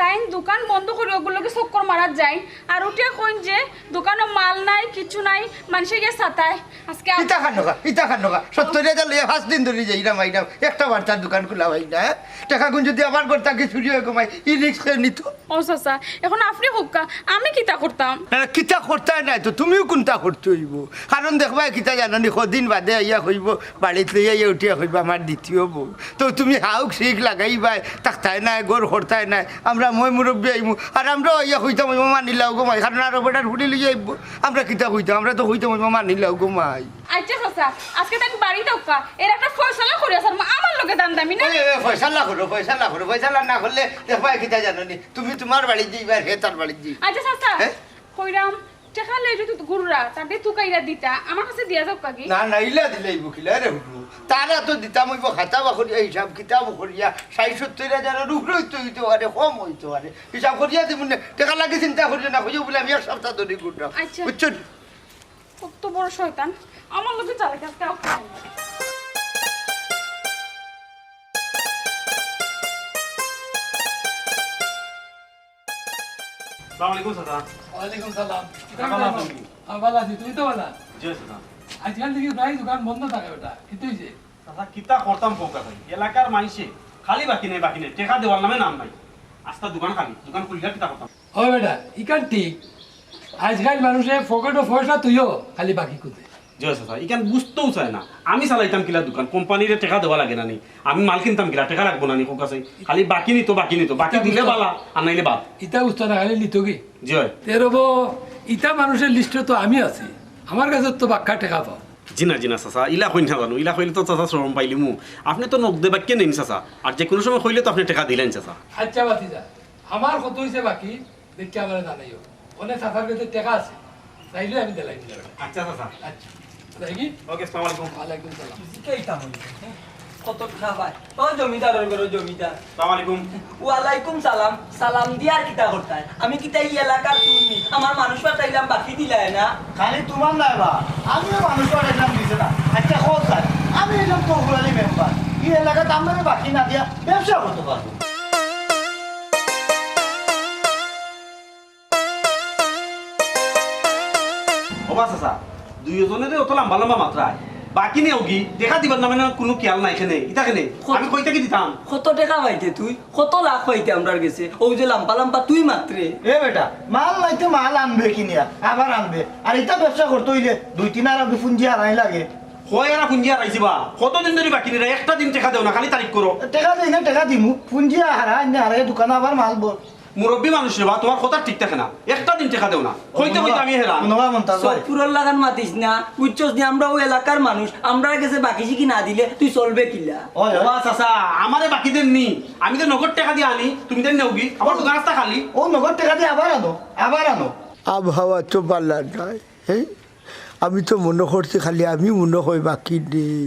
তাইন দোকান বন্ধ করি অগুর লগে চক্কর মারাত যাইন, আর উঠিয়া কইন যে দোকানো মাল নাই, কিচ্ছু নাই, মানষে গিয়া সাতায়। আজকে আম- ইতা খান নকা, ইতা খান নকা। সত্তইর হাজার লইয়া পাঁচ দিন ধরি যাইরাম আইরাম, একটা বার তার দোকান খোলা অয় না, হ্যাঁ? টেকাগুন যদি আমার ঘর থাকি চুরি অয় গো মাই, ই risk কে নিতো? ও চাচা, এখন আপনে কউক্কা, আমি কিতা করতাম? না, না, কিতা করতায় নায় তো, তুমিও কুনতা করতে অইবো। কারণ দেখবায় কিতা জানো নি, কদিন বাদে আইয়া কইবো, বাড়িত লইয়া আইয়া উঠিয়া কইবো, "আমার দ্বিতীয় বউ।" তো তুমি হাউক শিক লাগাইবায়, থাকতায় নায়, ঘর করতায় নায়। আমরা ময় মুরব্বি আইমু, আর আমরাও আইয়া কইতাম অইবো, "মানি লাও গো মাই", কারণ আরো বেটার ফুড়ি লইয়া আইবো। আমরা কিতা কইতাম, আমরা তো কইতাম অইবো, "মানি লাও গো মাই।" আচ্ছা চাচা, আজকে তাইন বাড়ি থাকউক্কা, এর একটা ফয়সালা করিয়া ছাড়মু, আমার লগে দান্দামি না। ওই, ওই, ফয়সালা করো, ফয়সালা করো, ফয়সালা না করলে দেখবায় কিতা জানো নি, তুমি তুমার বাড়িত যাইবায়, হে তার বাড়িত যাইবো। আচ্ছা চাচা, হ্যাঁ? কইরাম, টেকা লইয়া যদি ঘুররা, তারে তুকাইয়া দিতা, আমার কাছে দিয়া যাউক্কা গি। না, না, ইলা দিলে অইবো কিলা রে হুরু? তারা তো দিতাম অইবো খাতা বা করিয়া, হিসাব কিতাব করিয়া, ষাইট সত্তইর হাজারর উপরে অইতো, অইতো পারে, কম অইতো পারে। হিসাব করিয়া দিমু নে, টেকা লাগি চিন্তা করিও না, কইও বুলে আমি এক সপ্তাহ ধরি ঘুররাম। আচ্ছা। বুঝছো নি? কত বড় শয়তান, আমার লগে চালাকি আজকে আর খায় না। আসসালামু আলাইকুম চাচা। ওয়ালাইকুম সালাম। কিতা ভালা আছইন নি? হ্যাঁ, ভালা আছি, তুমি তো ভালা? জি চাচা। আজকাল দেখি প্রায় দোকান বন্ধ থাকে বেটা, কিতা অইছে? চাচা, কিতা করতাম কউক্কা চাই? এলাকার মানষে খালি বাকি নাই, বাকি নাই, টেকা দেওয়ার নামে নাম নাই। আস্তা দোকান খালি, দোকান খুলিয়া কিতা করতাম? ও বেটা, ইখান ঠিক। আজকাল মানষে পকেটো পয়সা থইও খালি বাকি খুঁজে। জি চাচা, ইখান বুঝতেও চায় না। আমি চালাইতাম কিলা দোকান, কোম্পানিরে টেকা দেওয়া লাগে না নি? আমি মাল কিনতাম কিলা, টেকা লাগবো না নি? কউক্কা চাই, খালি বাকি নিতো, বাকি নিতো, বাকি দিলে ভালা, আর নাইলে বাদ। ইতা বুঝতো না, খালি নিতো কি? জি অয়। তে রবো, ইতা মানষর list-ও তো আমি আছি, আমার কাছে তো বাক্কা টেকা পাও। জি না, জি না চাচা, ইলা কইন না জানো, ইলা কইলে তো চাচা শরম পাইলিমু। আপনে তো নগদে বাক্কি নেইন চাচা, আর যেকুনু সময় কইলে তো আপনে টেকা দিলাইন চাচা। আচ্ছা ভাতিজা, আমার কত অইছে বাকি, দেখিয়া আমারে জানাইও। অনে চাচার কাছে টেকা আছে, চাইলে আমি দিলাই দিলাম। আচ্ছা চাচা। আচ্ছা, যাই কি? ওকে, আসসালামু আলাইকুম। ওয়ালাইকুম সালাম। জিকাইতাম অইলে, হ্যাঁ? কত টেকা পায়? ও জমিদার, ওই ঘরর জমিদার। আসসালামু আলাইকুম। ওয়ালাইকুম সালাম। সালাম দিয়া আর কিতা করতায়? আমি কিতা ই এলাকার চুর নি? আমার মানুষ পাঠাইলাম, বাকি দিলায় না। খালি তুমার নায় বা, আমিও মানুষ পাঠাইলাম, দিছে না। আচ্ছা, কও স্যার, আমি অইলাম তো হুরালি মেম্বার, ই এলাকাত আমরারে বাকি না দিয়া ব্যবসা করতে পারবো? ও বা চাচা, দুইওজনে যে অত লাম্বা লাম্বা মাতরায়, বাকি নেওগি, টেকা দিবার নামে না কুনু খিয়াল নাই কেনে, ইতা কেনে? কত আমি কই থাকি দিতাম? কত টেকা পাইতে তুই? কত লাখ পাইতে আমরার গেছে? অউ যে লাম্বা লাম্বা তুই মাতরে। এ বেটা, মাল নাইতে মাল আনবে কিনিয়া, আবার আনবে। আর ইতা ব্যবসা করতে অইলে দুই তিন আনা পুঞ্জি হারানি লাগে। কয় আনা পুঞ্জি হারাইছি বা? কতদিন ধরি বাকি নিরায়, একটা দিন টেকা দেও না, খালি তারিখ করো। টেকা দেই না, টেকা দিমু। পুঞ্জি হারাই না, হারাই দোকানো আবার মাল ভর। মুরব্বি মানুষ রে বা, তুমার কথা ঠিক থাকে না, একটা দিন টেকা দেও না, কইতে কইতে আমি হেরান। মন্তাজ ভাই। চোখ ফুরর লাখান মাতিস না, বুঝছস নি? আমরা অউ এলাকার মানুষ, আমরার গেছে বাকি-সিকি না দিলে তুই চলবে কিলা? ওই, ওই। ও বা চাচা, আমারে বাকি দেন নি, আমি তো নগদ টেকা দিয়া আনি, তুমি দেন নেওগি, আমার দোকান রাস্তা খালি। অউ নগদ টেকা দিয়া আবার আনো, আবার আনো। আবহাওয়া তো বালা নায়, হ্যাঁ? আমি তো মনো করছি খালি আমি মনো অয় বাকি নেই,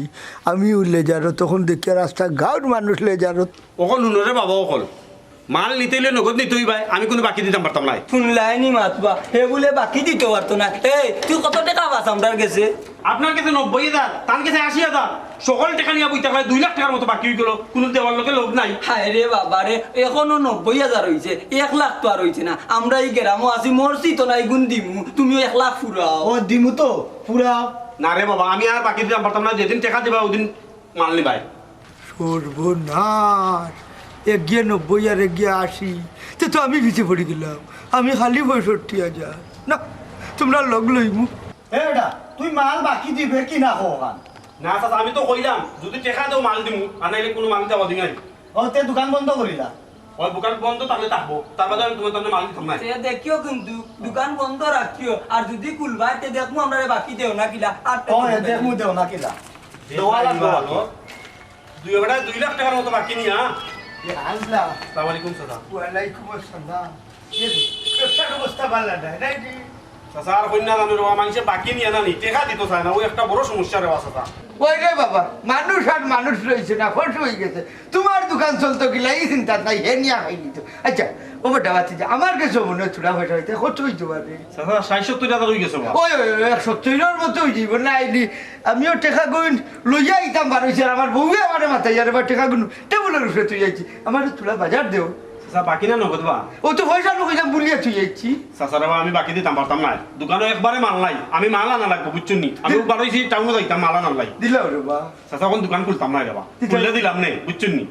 আমিউ লেজারো, তখন দেখিয়ার আস্তা গাউর মানুষ লেজারো। অখন হুনো রে বাবা অকল, মাল নিতে অইলে নগদ নিতে অইবায়, আমি কুনু বাকি দিতাম পারতাম নায়। হুনলায় নি মাত বা, হে বুলে বাকি দিতো পারতো না। এই, তুই কত টেকা পাস আমরার গেছে? আপনার গেছে নব্বই হাজার, তান গেছে আশি হাজার। হকল টেকা নিয়া বই থাকলে দুই লাখ টেকার মতো বাকি অইগেলো, কুনু দেওয়ার লগে লোভ নাই। হায় রে বাবা রে, অখনো নব্বই হাজার অইছে, এক লাখ তো আর অইছে না। আমরা ই গেরামো আছি, মরছি তো না, ইগুন দিমু, তুমিও এক লাখ ফুরাও। ও দিমু তো, ফুরাও। না রে বাবা, আমি আর বাকি দিতাম পারতাম না, যেদিন টেকা দিবা অউদিন মাল নিবায়। সর্বনাশ, এগিয়ে নব্বই আর এগিয়ে আশি, তে তো আমি পিছে পড়ি গেলাম, আমি খালি পঁয়ষট্টি হাজার। না, তুমরার লগ লইমু। এ বেটা, তুই মাল বাকি দিবে কি না কও অখান? না চাচা, আমি তো কইলাম, যুদি টেকা দেও মাল দিমু, আর নাইলে কুনু মাল দেওয়া দিমু না। ও, তে দোকান বন্ধ করিলা? অয়, দোকান বন্ধ থাকলে থাকবো, তার বাদে আমি তুমার তানে মাল দিতাম না। তে দেখিও কিন্তু, দোকান বন্ধ রাখিও, আর যুদি খুলবায় তে দেখমু আমরারে বাকি দেও না কিলা, আর তে ও, এ দেখমু দেও না কিলা। দেওয়া লাগবো। দুই বেটায় দুই লাখ টেকার মতো বাকি নিয়া। এ, আসলা। আসসালামু আলাইকুম চাচা। ওয়ালাইকুম আসসালাম। এ, ব্যবসার অবস্থা ভালা নায়, নায় নি? চাচা, আর কইন না জানো রে বা, মানষে বাকি নিয়া না নি, টেকা দিতো চায় না, অউ একটা বড় সমস্যা রে বা চাচা। ওই রে বাবা, মানুষ আর মানুষ রইছে না, ফটো অইগেছে। তুমার দোকান চলতো কিলা, ই চিন্তা নাই, হে নিয়া খাই নিতো। আচ্ছা, ও বেটা বাতি যা, আমার গেছে মনো অয় থুড়া পয়সা অইতে, কত অইতো পারে? চাচা, ষাইট সত্তইর হাজার অইগেছে বা। ওই, ওই, ওই, এক সত্তইরর মতো অইযিবো, না আইলি আমিও টেকাগুন লইয়া আইতাম বার অইছি, আর আমার বউয়ে আমারে মাতাইয়া রে বা টেকাগুন টেবুলর উপরে থুইয়া আইছি। আমারে থুড়া বাজার দেও। তা বাকি না নগদ বা? ও তো পয়সা নগদ, আমি ভুলিয়া থুই আইছি। চাচা রে বা, আমি বাকি দিতাম পারতাম না। দোকানো একবারে মাল নাই, আমি মাল আনা লাগবো, বুঝছো নি? আমি বার অইছি টাউনো যাইতাম মাল আনার লাগি। দিলাও রে বা। চাচা, অখন দোকান খুলতাম না রে বা। দিতাম। খুললে দিলাম নে, বুঝছো নি?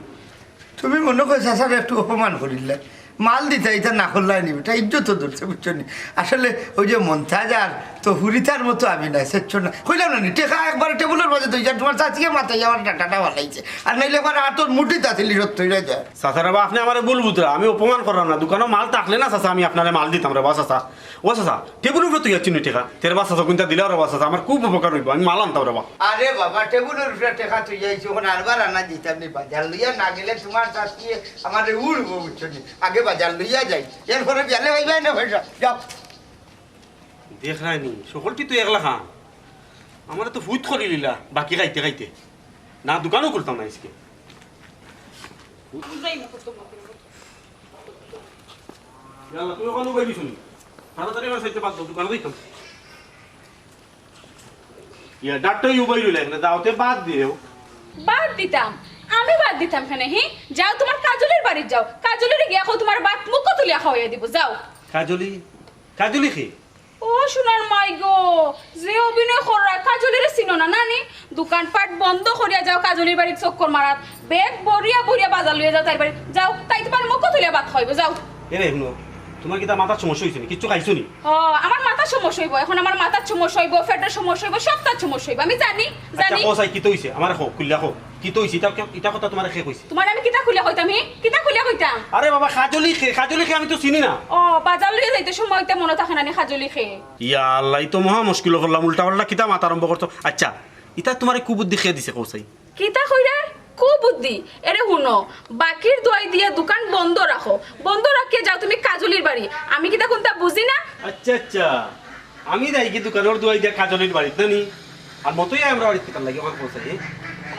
তুমি মনো করো চাচারে একটু অপমান করিলায়, মাল দিতা ইতা না করলায় নি, বেটা ইজ্জত ধরছে, বুঝছো নি? আসলে ওই যে মন্তাজ আর তো হুরিতার মতো আমি নায়, সেচ্ছ না। কইলাম না নি, টেকা একবারে টেবুলর মাঝে থইয়া তুমার চাচিয়ে মাথায় আমার ডাটাটা ফালাইছে। আর নাইলে আমার আতর মুঠিত আছিল, সত্য হইয়া যায়। চাচা রে বা, আপনে আমারে ভুল বুঝরা, আমি অপমান কররাম না। দোকানো মাল থাকলে না চাচা, আমি আপনারে মাল দিতাম রে বা চাচা। ও চাচা, টেবুলর উপরে থইয়া চিনি টেকা। তে রে বা চাচা, কুনটা দিলাও রে বা চাচা, আমার খুব উপকার অইবো, আমি মাল আনতাম রে বা। আরে বাবা, টেবুলর উপরে টেকা থইয়া আইছো, অখন আরবার আনা দিতাম নি, বাজার লইয়া না গেলে তুমার চাচিয়ে আমারে উড়বো, বুঝছো নি? আগে বাজার লইয়া যাই, এরপরে বিয়ালে অইবায় না পয়সা। যাও। দেখরায় নি, সকলটি তো একলা খান। আমারে তো ফুত করিলিলা, বাকি খাইতে খাইতে। না, দোকানও খুলতাম না আইজকে। ইয়াল্লা, তুমি অখানো বই দিছো নি? তাড়াতাড়ি আমার সাইডে বাদ দাও, দোকানো যাইতাম। ইয়া, ডাক্তার ইউ বই রইলে এখানে, দাও তে বাদ দিও। বাদ দিতাম? আমি বাদ দিতাম কেনে, হি? যাও তুমার কাজলির বাড়িত যাও, কাজলিরে গিয়া কও তুমার ভাত মুখো তুলিয়া খাওয়াইয়া দিবো, যাও। কাজলি? কাজলি কে? ও সোনার মাই গো, যে অভিনয় কররায়, কাজলিরে চিনো না, না নি? দোকানপাট বন্ধ করিয়া যাও কাজলির বাড়িত চক্কর মারাত, ব্যাগ ভরিয়া ভরিয়া বাজার লইয়া যাও তাইর বাড়িত। যাও, তাই তুমার মুখো তুলিয়া ভাত খাওয়াইবো, যাও। এরে হুনো, তুমার কিতা মাথার সমস্যা অইছে নি? কিচ্ছু খাইছো নি? ও, আমার মাথার সমস্যা অইবো, অখন আমার মাথার সমস্যা অইবো, পেটর সমস্যা অইবো, সবটার সমস্যা অইবো, আমি জানি, আচ্ছা, জানি। কও চাই, কিতা অইছে? আমারে কও, খুলিয়া কও। কিতা অইছে? ইটা কে-, ইটা কথা তুমারে কে কইছে? তুমারে আমি কিতা খুলিয়া কইতাম, হি? কিতা খুলিয়া কইতাম? আরে বাবা, কাজলি কে? কাজলি কে আমি তো চিনি না। ও, বাজার লইয়া যাইতে সময় অইতে মনো থাকে না নি কাজলি কে? ইয়া আল্লা, ই তো মহা মুশকিলো পড়লাম, উল্টা পাল্টা কিতা মাতা আরম্ভ করছো। আচ্ছা, ইতা তুমারে কুবুদ্ধি কে দিছে কও চাই? কিতা কইরায়? কুবুদ্ধি? এরে হুনো, বাকির দোয়াই দিয়া দোকান বন্ধ রাখো, বন্ধ রাখিয়া যাও তুমি কাজলির বাড়ি। আমি কিতা কুনতা বুঝি না? আচ্ছা, আচ্ছা, আমি যাইগি দোকানর দোয়াই দিয়া কাজলির বাড়িত, না নি? আর মতই আমরার বাড়িত কিতার লাগি, অখান কও চাই?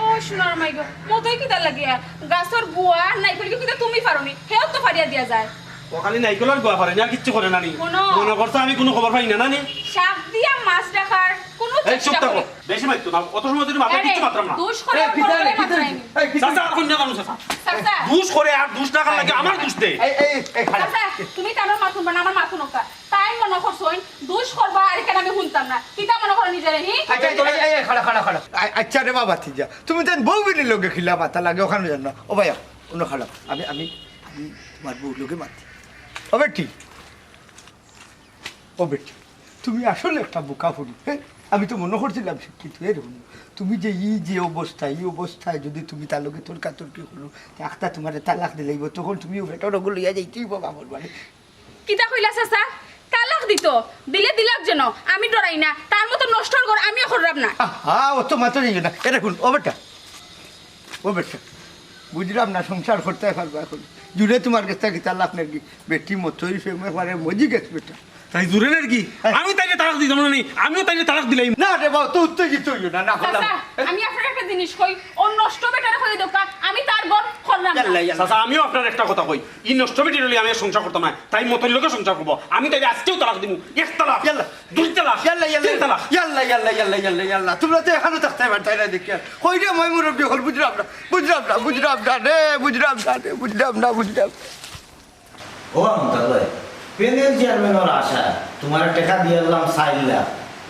ও সোনার মাই গো, মতই কিতার লাগি? গাছর গুয়া আর নাইকল কিতা তুমি পারো নি? হেও তো পারিয়া দিয়া যায়। ও খালি নাইকল আর গুয়া পারে নি, আর কিচ্ছু করে না নি? হুনো। মনো করছো আমি কুনু খবর পাই না, না নি? শাক দিয়া মাছ ডাকার কুনু এই, চুপ চেষ্টা থাকো। করি। বেশি মাতিও না, অত সময় ধরি মাথায় আরে, কিচ্ছু মাতরাম না। দুষ করে এই, আর কিতা রে, বড় কিতা রে? মাতরাম। এই, কিতা রে? চাচা, আর কইন্যা জানো চাচা। চাচা। দুষ করে আর দুষ ডাকার লাগি আমার দুষ দে। এই, এই, এই, খাড়া। চাচা, তুমি তানর মাত হুনবা না, আমার মাত হুনউক্কা। তাইন মনো করছইন দুষ করবা, আর ইখান আমি হুনতাম না। কিতা মনো করো নিজরে, হি? আচ্ছা, এই, এই, এই, খাড়া, খাড়া, খাড়া। আ-, আচ্ছা রে বাবা, ঠিক আছে। তুমি তাইন বউ বিনির লগে খিলা মাতা লাগে, অখানো জানো না। ও ভাইয়া, অনো খাড়া। আমি, আমি, আমি তুমার বউর লগে মাতি। ও বেটি, ও বেটি, তুমি আসলে একটা বোকা ফুরি, হে? আমি তো মনো করছিলাম শিক্ষিত, এরে হুনো। তুমি যে ই যে অবস্থা, ই অবস্থায় যুদি তুমি তার লগে তর্কাতর্কি করো, তে আখতা তুমারে তালাক দিলাইবো, তখন তুমি অউ বেটার অগু লইয়া যাইতে অইবো বাপর বাড়ি। কিতা কইলা চাচা? তালাক দিতো? দিলে দিলাক যেন, আমি ডরাই না, তার মতো নষ্টর ঘর আমিও কররাম না। আহা, অত মাতো যাইও না। এরে হুন, ও বেটা, ও বেটা, বুঝরাম না, সংসার করতায় পারবা অখন? জুরে তুমার গেছ থাকি তালাক নেরগি? বেটি মতই প্রেমে পারে মজি গেছ বেটা। তাই জুরে নেরগি? হ্যাঁ। আমি তাইরে তালাক দিতাম না নি, আমিও তাইরে তালাক দিলাইমু। না রে বাবা, তো উত্তেজিত অইও না, না করলাম। চাচা, আমি আপনারে একটা জিনিস কই, ও নষ্ট বেটারে কই দেউক্কা, আমি তার ঘর কররাম না। ইয়াল্লা, ইয়াল্লা। চাচা, আমিও আপনারে একটা কথা কই, ই নষ্ট বেটির লগে আমি আর সংসার করতাম না, তাই মতইর লগে সংসার করবো। আমি তাইরে আইজকেউ তালাক দিমু, এক তালাক। ইয়াল্লা। দুই তালাক, ইয়াল্লা, ইয়াল্লা, তিন তালাক। ইয়াল্লা, ইয়াল্লা, ইয়াল্লা, ইয়াল্লা, ইয়াল্লা। তুমরা তো অখনো থাকতায় পারতায় না দেখিয়া। কই রে, ময় মুরব্বি অকল, বুঝরাম না, বুঝরাম না, বুঝরাম না রে, বুঝরাম না রে, বুঝরাম না, বুঝরাম না। ও আমতার ভাই, প্যানেল চেয়ারম্যানর আশায় তুমারে টেকা দিয়ারলাম চাইর লাখ,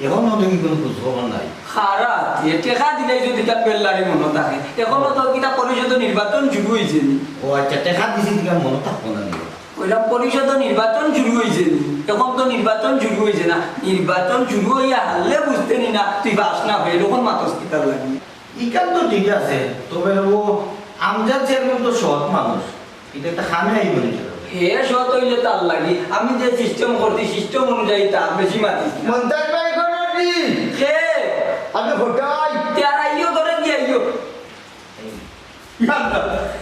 অখনো দেখি কুনু খোঁজ খবর নাই। খারাপ, এ টেকা দিলাই যুদি তার বেল্লারি মনো থাকে, অখনো তো কিতা পরিষদ নির্বাচন শুরু অইছে নি। ও আচ্ছা, টেকা দিছি কিতা মনো থাকবো না নি? কইলাম, পরিষদ নির্বাচন শুরু অইছে নি? অখন তো নির্বাচন শুরু অইছে না, নির্বাচন শুরু অইয়া হারলে বুঝতে নি না, তুই পাস না ফেল, অখন মাতস কিতার লাগি? ইখান তো ঠিক আছে, তবে ও আমজাদ চেয়ারম্যান তো সৎ মানুষ, ইটা একটা কামে আইবো নি? হে সৎ অইলে তার লাগি, আমি যে সিস্টেম করছি, সিস্টেম অনুযায়ী তা বেশি মাতিস না। মন্তাজ ভাই, ঘরো নি? কে? আমি ঘটাই। তে আর আইও, ঘরো গিয়া আইও। ইয়াল্লা,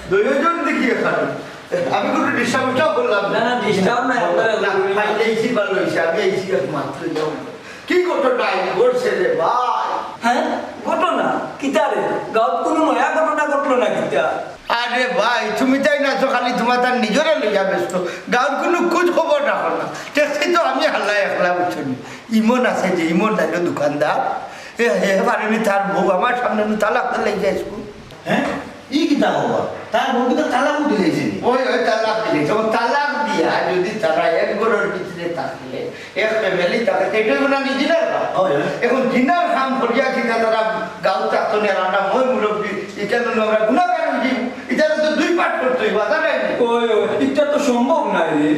দুইজন দেখি এখানে। আমি কুনু disturb উস্টার্ব করলাম না। না, না, disturb নাই, আপনারা না, ভাই, এই যে ভালো হইছে, আমি এই যে মাত্র যাও। কি ঘটনা এই ঘটছে রে ভাই? হ্যাঁ? ঘটনা? কিতা রে? গাঁওত কুনু নয়া ঘটনা ঘটলো না কিতা? আরে ভাই, তুমি তাই না তো খালি তুমার তার নিজরে লইয়া ব্যস্ত। গাঁওর কুনু খোঁজ খবর রাখো না। দেখছি তো আমি হাল্লা একলা, বুঝছো নি? ইমন আছে যে ইমন নাইলো দোকানদার। এ, হে পারেনি তার বউ আমার সামনে নু তালাক দিলাই যাইস। হ্যাঁ? ই কিতা খবর? তার বউরে তো তালাকও দিলাইছে নি? ওই, ওই তালাক দিলাইছে। ও তালাক দিয়া যদি তারা এক ঘরর ভিতরে থাকে, এক family থাকে, তে ইটা অইবো না নি দিনার ভাই? ওই, ওই। এখন দিনার কাম করিয়া কিনা তারা গাঁও থাকতো না, আর আমরা ময় মুরব্বি, ইটা তো আমরা গুনাগার অই যাইমু। ইটা তো দুই part করতে অইবো, তাই না? ওই, ওই, ইটা তো সম্ভব নায় রে।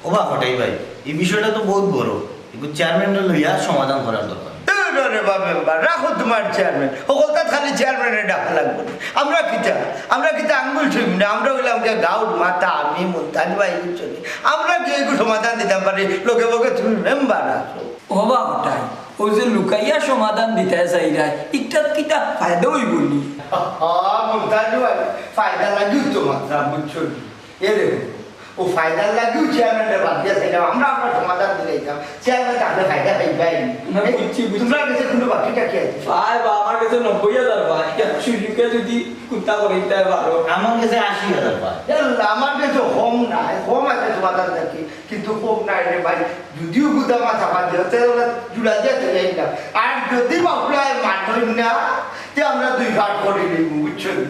ওবা কটাই ভাই, ই বিষয়টা তো বউত বড়, একটু চেয়ারম্যানরে লইয়া সমাধান করার দরকার। এ, না রে বা মেম্বার, রাখো তুমার চেয়ারম্যান। হকলতাত খালি চেয়ারম্যানরে ডাকা লাগবো না। আমরা কিতা, আমরা কিতা আঙ্গুল ছুইমু না? আমরা অইলাম গিয়া গাঁওর মাথা, আমি মুন্তাজ ভাই, বুঝছো নি? আমরা গিয়া এগু সমাধান দিতাম পারি, লগে লগে তুমি মেম্বার আছো। ওবা কটাই, অউ যে লুকাইয়া সমাধান দিতায় চাইরায়, ইটাত কিতা ফায়দা অইবো নি? আহা, মুন্তাজ ভাই, ফায়দা লাগিউ তো মাতরাম, বুঝছো নি? এ দেখো, ও ফায়দার লাগিউ চেয়ারম্যানরে বাদ দিয়া চাইলাম, আমরা আমরা সমাধান দিলাইতাম, চেয়ারম্যান তাহলে ফায়দা পাইবায় নি। না, বুঝছি, বুঝছি। তুমার গেছে কুনু বাকি টাকি আছে? ভাই, বা আমার গেছে নব্বই হাজার ভাই, এক সুযোগে যদি কুন্তা করি দিতায় পারো। আমার গেছে আশি হাজার ভাই। ইয়াল্লা, আমার গেছে কম নাই, কম আছে তুমার থাকি, কিন্তু কম নাই রে ভাই। যদিও গুদামা চাপা দিও, তে ওরা জুড়া দিয়া চলে আইতাম। আর যদি বাবুলায় মানইন না, তে আমরা দুই ভাগ করি নিব, বুঝছো নি?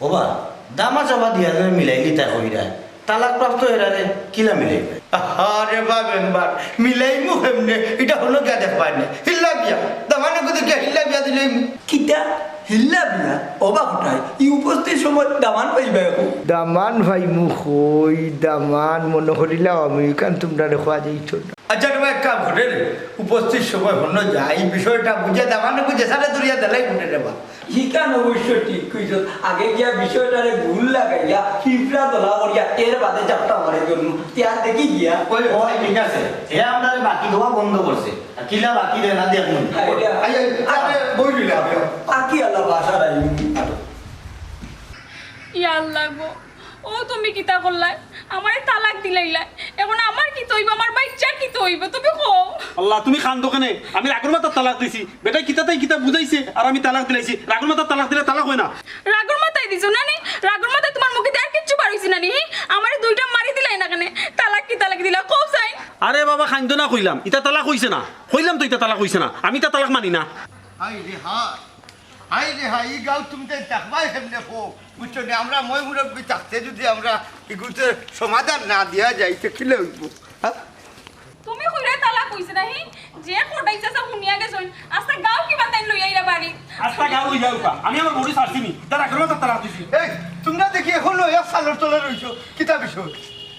ওবা, দামা চাপা দিয়া যে মিলাইলিতায় কইরায়, তালাক প্রাপ্ত এরারে কিলা মিলাইবায়? আরে বা মেম্বার, মিলাইমু কেমনে? ইটা হনো গিয়া দেখবায় নে। হিল্লা বিয়া, দামানে কইতে গিয়া হিল্লা বিয়া দিলাইমু। কিতা? হিল্লা বিয়া? ওবা কটাই, ই উপস্থিত সময় দামান পাইবায় কই? দামান পাইমু কই, দামান মনো করিলাও আমি, ইখান তুমরারে কওয়া যাইতো না। আচ্ছা, তুমি এক কাম করো রে, উপস্থিত সময় হনো যা, ই বিষয়টা বুঝে দামানে বুঝে সাথে ধরিয়া দিলাইমু নে রে বা। ইখান অবশ্য ঠিক কইছো। আগে গিয়া বিষয়টারে ঘুর লাগাইয়া, ফিফড়া দলা করিয়া, এর বাদে চাপটা মারি ধরমু। তে আর দেখি গিয়া। ওই, ওই, ঠিক আছে। হে আমরারে বাকি দেওয়া বন্ধ করছে। আর কিলা বাকি দেয় না দেখমু। আইডিয়া। আই, আই, আরে, বই দিলে আপনি। বাকি আল্লাহ বাসা রাখি। ইয়া আল্লাহ গো, ও তুমি কিতা করলায়? আমারে তালাক দিলাইলায়। এখন আমার কিতা অইবো? আমার বাইচ্চার কিতা অইবো? তুমি কও। আল্লাহ, তুমি কান্দো কেনে? আমি রাগর মাথাত তালাক দিছি। বেটায় কিতা তাই কিতা বুঝাইছে, আর আমি তালাক দিলাইছি। রাগর মাথাত তালাক দিলে তালাক অয় না। রাগর মাথায় দিছো না নি? রাগর মাথায় তুমার মুখে দিয়া আর কিচ্ছু বার অইছে না নি? হি? আমারে দুইটা মারি দিলায় না কেনে? তালাক কি তালাক দিলা? কও চাই। আরে বাবা, কান্দো না কইলাম। ইতা তালাক অইছে না। কইলাম তো ইতা তালাক অইছে না। আমি ইতা তালাক মানি না। হায় রে হায়। হায় রে হায়, ই গাঁওত তুমি তাই দেখবায় কেমনে কও? বুঝছো নি? আমরা ময় মুরব্বি থাকতে যদি আমরা ইগুতে সমাধান না দিয়া যাই, তে কিলা অইবো? হ্যাঁ? তুমি কইরায় তালাক অইছে না, হি? যে কটাই চাচা হুনিয়া গেছইন, আস্তা গাঁও কিবা তাইন লইয়া আইরা বাড়ি। আস্তা গাঁও লইয়া যাউক্কা। আমি আমার বউরে ছাড়ছি নি, তার আগর মাথাত তালাক দিছি। এই, তুমরা দেখি এখনো এক চালর তলে রইছো, কিতা বিষয়?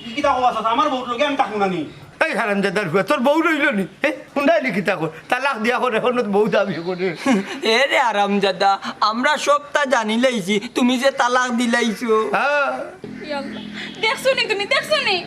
ই কিতা কওয়া চাচা, আমার বউর লগে আমি থাকমু না নি। এই হারামজাদার ফুয়া, তোর বউ রইলো নি? হে, হুন্ডাইলি কিতা কর? তালাক দিয়া কর, এখনো বউ দাবি করে। এ রে হারামজাদা, আমরা সবতা জানিলাইছি, তুমি যে তালাক দিলাইছো। হ্যাঁ। ইয়া আল্লাহ। দেখছো নি তুমি, দেখছো নি?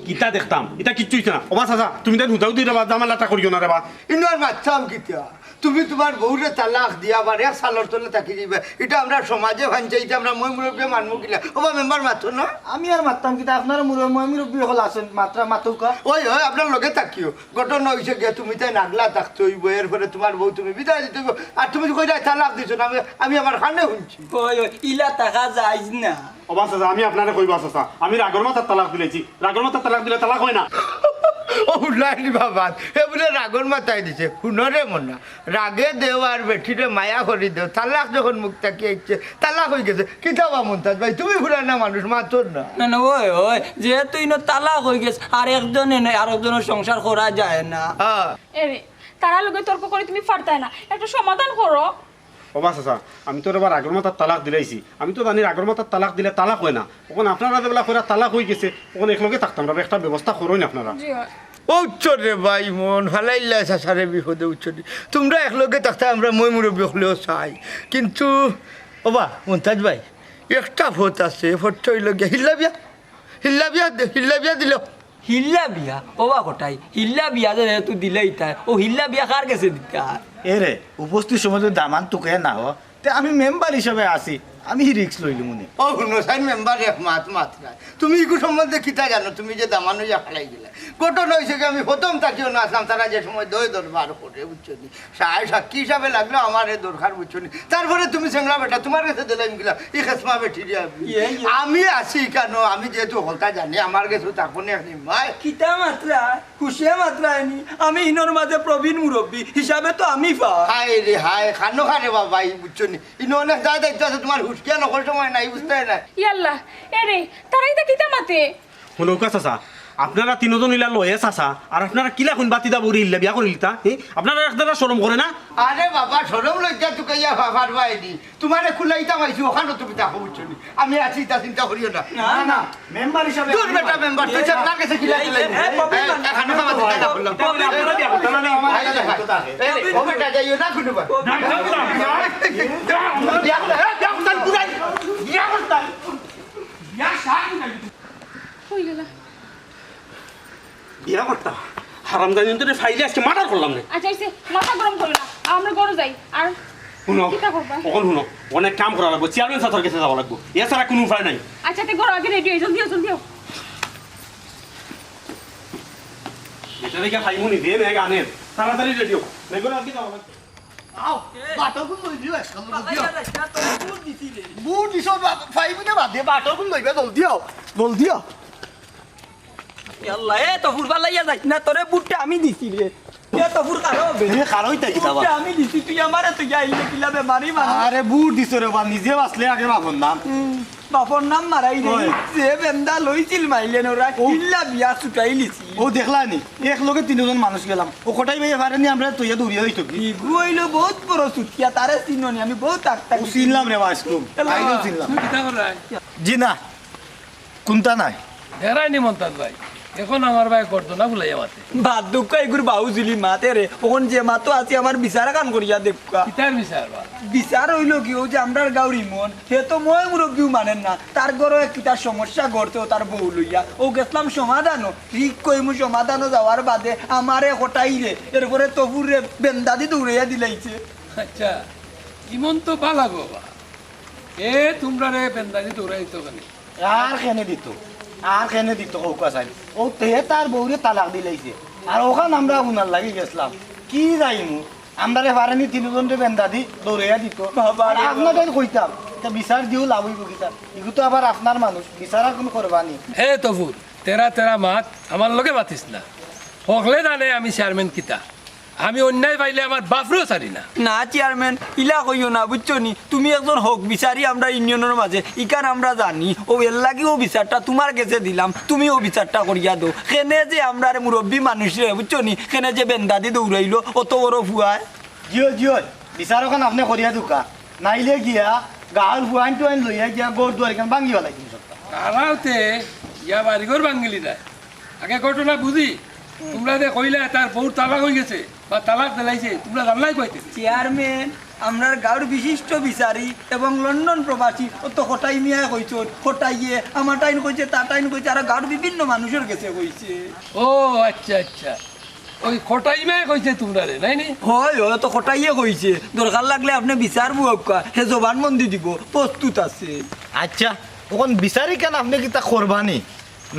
কিতা দেখতাম? ইতা কিচ্ছু অইছে না। ওবা চাচা, তুমি তাইন হুদাহুদি রে বা, ঝামেলাটা করিও না রে বা। ইনো আর মাততাম কিতা? তুমি তুমার বউরে তালাক দিয়া আবার এক চালর তলে থাকি যাইবায়। ইটা আমরা সমাজে ভাঙছে, ইটা আমরা ময় মুরব্বি মানমু কিলা? ওবা মেম্বার মাতো না। আমি আর মাততাম কিতা? আপনারা মুরব্বি, ময় মুরব্বি অকল আছইন, মাতরা মাতউক্কা। ওই, ওই, আপনার লগে থাকিও। ঘটনা অইছে গিয়া তুমি তাইন আগলা থাকতে অইবো, এরপরে তুমার বউ তুমি বিদায় দিতে অইবো। আর তুমি কইরায় তালাক দিছো না, আমি, আমি আমার কানে হুনছি। ওই, ওই, ইলা থাকা যাইজ না। ওবা চাচা, আমি আপনারে কইবা চাচা, আমি রাগর মাথাত তালাক দিলাইছি। রাগর মাথাত তালাক দিলে তালাক অয় না। ও হুনলায়নি বাবা, হে বুলে রাগর মাথায় দিছে। হুনো রে মনা, রাগে দেও আর বেটিরে মায়া করি দেও। তালাক যখন মুখ থাকি আইছে, তালাক অইগেছে। কিতা বা মুন্তাজ ভাই, তুমি পুরানা মানুষ, মাতর না। না, না, ওই, ওই, যেহেতু ইনো তালাক অইগেছে, আর একজনে নাই, আর একজনর সংসার করা যায় না। হ্যাঁ। এরে, তারার লগে তর্ক করি তুমি পারতায় না, একটা সমাধান করো। ওবা চাচা, আমি তো রে বা রাগর মাথাত তালাক দিলাইছি। আমি তো জানি রাগর মাথাত তালাক দিলে তালাক অয় না। অখন আপনারা যেবলা কইরা তালাক অইগেছে, অখন একলগে থাকতাম না, একটা ব্যবস্থা করইন আপনারা। জি অয়। ও বুঝছো রে ভাই, মন ফালাইলা চাচারে বিপদে, বুঝছো নি? তুমরা একলগে থাকতায় আমরা ময় মুরব্বি অকলেও চাই, কিন্তু ওবা মুন্তাজ ভাই, একটা পথ আছে, পথটা অইলো গিয়া হিল্লা বিয়া, হিল্লা বিয়া দে-, হিল্লা বিয়া দিলে। হিল্লা বিয়া? ওবা কটাই, হিল্লা বিয়া যে যেহেতু দিলাইতায়, অউ হিল্লা বিয়া কার গেছে দিতায়? এরে, উপস্থিত সময় যদি দামান তুকাইয়া না অয়, তে আমি মেম্বার হিসাবে আছি, আমি risk লইলিমু নে। ও হুনো চাইন, মেম্বার এক মাত মাতরায়। তুমি ইগু সম্বন্ধে কিতা জানো? তুমি যে দামান অইয়া ফালাই দিলায়। ঘটনা অইছে কি, আমি প্রথম থাকিও না আছলাম, তারা যে সময় দয় দরবার করে, বুঝছো নি? সায় সাক্ষী হিসাবে লাগলো আমার এ দরকার, বুঝছো নি? তারপরে তুমি চেংড়া বেটা, তুমার গেছে দিলাইমু কিলা, ই খেসমা বেটিরে আমি। ইয়ে, ইয়ে। আমি আছি কেনে, আমি যেহেতু হকলতা জানি, আমার গেছে থাকো নে এক নিমাই। কিতা মাতরায়? হুশে মাতরায় নি? আমি ইনোর মাঝে প্রবীণ মুরব্বি হিসাবে তো আমি পাই। হায় রে হায়, কানো কারে বাবা, ই বুঝছো নি? ইনো অনেক দায় দায়িত্ব আছে তুমার। উঠকিয়া নকল সময় নাই, বুঝতে না। ইয়াল্লা, এ রে, তারা ইতা কিতা মাতে? হুনউক্কা চাচা, আপনারা তিনজন ইলা লয়ে চাচা, আর আপনারা কিলা কইন বাতিদা বউরে ইল্লা বিয়া করিলিতা? হি? আপনারা একদারা শরম করে না? আরে বাবা, শরম লজ্জা তুকাইয়া বাবার বাইনি। তুমারে কুলাইতাম আইছি, অখানো তুমি দেখো, বুঝছো নি? আমি আছি, ইতা চিন্তা করিও না। না, না, মেম্বার হিসাবে দূর আমি বেটা, মানি। মেম্বার, তুই এই, আপনার কাছে কিলা এই, তুলাই? এই, এই, প্রবীণ এই, মানুষ। এখানে বাবা, চিন্তা করলাম। প্রবীণ মানুষ। এই, এই, এই, ও বেটা, যাইও না, কোনো বার। না, না, না, না। বিয়া করতাম, এই, বিয়া করতাম, বিয়া করতাম। বিয়া করতাম। বিয়া শাক নাই। কই গেলা? বিয়া করতাম। হারামজাদি, তোরে ফাইলে আজকে মার্ডার করলাম নে। আচ্ছা, অইছে, মাথা গরম করো না। আমরা ঘরো যাই। আর হুনো, কিতা করবা? অখন হুনো, অনেক কাম করা লাগবো, চেয়ারম্যান চাচার গেছে যাওয়া লাগবো, এছাড়া কোনো উপায় নাই। আচ্ছা, তে ঘরো আগে রেডি অই, জলদি অও, জলদি অও। এটা দেখে খাইমু নি, দে, ব্যাগ আনের, তাড়াতাড়ি রেডি অও, বেগুন আজকে যাওয়া লাগবো। আও, বাটগুন লই দিও, একখান লই দিও। বাজারে যাইস না, তোরে ভোট দিছি রে। ভোট দিছো, বা-, ফাইমু নে বাদে, বাটগুন লইবা, জলদি আও, জলদি আও। এ আল্লাহ, এ তফুর, ফালাইয়া যাইস না, তোরে ভোটটা আমি দিছি রে। এ তফুর, কারো হবে। এ কারোই তাই কিতা বা? ভোটটা আমি দিছি, তুই আমারে তুই আইলে কিলা বেমারি মানুষ। আরে ভোট দিছো রে বা, নিজে বাঁচলে আগে বাপর নাম। হুম, বাপর নাম মারাই নাই। ওই। যে বেন্দা লইছিল মাইলেন ওরা, ও। কিল্লা বিয়া ছুটাই লিছি। ও দেখলা নি, এক লগে তিনজন মানুষ গেলাম। ও কটাই ভাই পারে নি, আমরা তইয়া দৌড়িয়া হইতো কি? ইগু অইলো বহুত বড় চুতিয়া, তারে চিনো নি, আমি বহুত আগ থাকি ও চিনলাম রে বা, আইসক্রিম। এলা। আইজও চিনলাম। তুই কিতা কররায়? জি না, কুন্তা নাই। এরাই নি মন্তাজ ভাই, এখন আমার ভাই করতো না বুলাইয়া মাতে। বাদ দুঃখ এগুর বাউ জুলি মাতে রে, ওখান যে মাতো আছি আমার বিচার কান করিয়া দেখুকা। কিতার বিচার বা? বিচার অইলো কি, ও যে আমরার গাউর ইমন, হে তো ময় মুরব্বিও মানের না, তার ঘরো এক কিতা সমস্যা ঘরতে ও তার বউ লইয়া, ও গেছলাম সমাধানও, ঠিক কইমু সমাধানও যাওয়ার বাদে আমারে কটাই রে, এরপরে তফুর রে বেন্দাদি দৌড়াইয়া দিলাইছে। আচ্ছা, ইমন তো বালা গো বা, এ তুমরারে বেন্দাদি দৌড়াই দিতো কেনে? আর কেনে দিতো, আর কেনে দিতো, কউক্কা চাইন। ও তে তার বউরে তালাক দিলাইছে। আর ওখান আমরা উনার লাগি গেছলাম। কি যাইমু? আমরারে পারে নি তিনজনরে বেন্দাদি দৌড়াইয়া দিতো। বাবা রে। আর আপনার তাইন কইতাম, তা বিচার দিও লাভ অইবো কিতা? ইগু তো আবার আপনার মানুষ, বিচার আর কুনু করবা নি। হে তফুর, তেরা তেরা মাত, আমার লগে মাতিস না। হকলে জানে আমি চেয়ারম্যান কিতা। আমি অন্যায় পাইলে আমার বাফরেও ছাড়ি না। না চেয়ারম্যান, ইলা কইও না, বুঝছো নি? তুমি একজন হক বিচারি আমরার ইউনিয়নর মাঝে, ইখান আমরা জানি। ও এরলাগি ও বিচারটা তুমার গেছে দিলাম, তুমি ও বিচারটা করিয়া দেও। কেনে যে আমরার মুরব্বি মানুষরে, বুঝছো নি? কেনে যে বেন্দাদি দৌড়াইলো, অত বড় ফুয়ায়। জিও, জিও, বিচার ওখান আপনে করিয়া দেউক্কা। নাইলে গিয়া গাউর ফুয়াইন টুয়াইন লইয়া গিয়া ঘর দুয়ার ইখান ভাঙ্গি ফালাই দিমু সবটা। তারাও তে গিয়া বাড়িঘর ভাঙ্গিলিতায়। আগে ঘটনা বুঝি, তুমরা যে কইলা তার বউর তালাক অইগেছে বা তালাক দিলাইছে, তুমরা জানলায় কই থাকি? চেয়ারম্যান, আমরার গাউর বিশিষ্ট বিচারি এবং লন্ডন প্রবাসী অত কটাই মিয়ায় কইছইন, কটাইয়ে আমার টাইন কইছে, তার টাইন কইছে, আর গাউর বিভিন্ন মানুষর গেছে কইছে। ও আচ্ছা, আচ্ছা, ওই কটাই মিয়ায় কইছে তুমরারে, নায় নি? হয়, হয়, তো কটাইয়ে কইছে। দরকার লাগলে আপনে বিচার বুয়াউক্কা, হে জবানবন্দি দিবো, প্রস্তুত আছে। আচ্ছা, অখন বিচারি কেন আপনে কিতা করবা নি?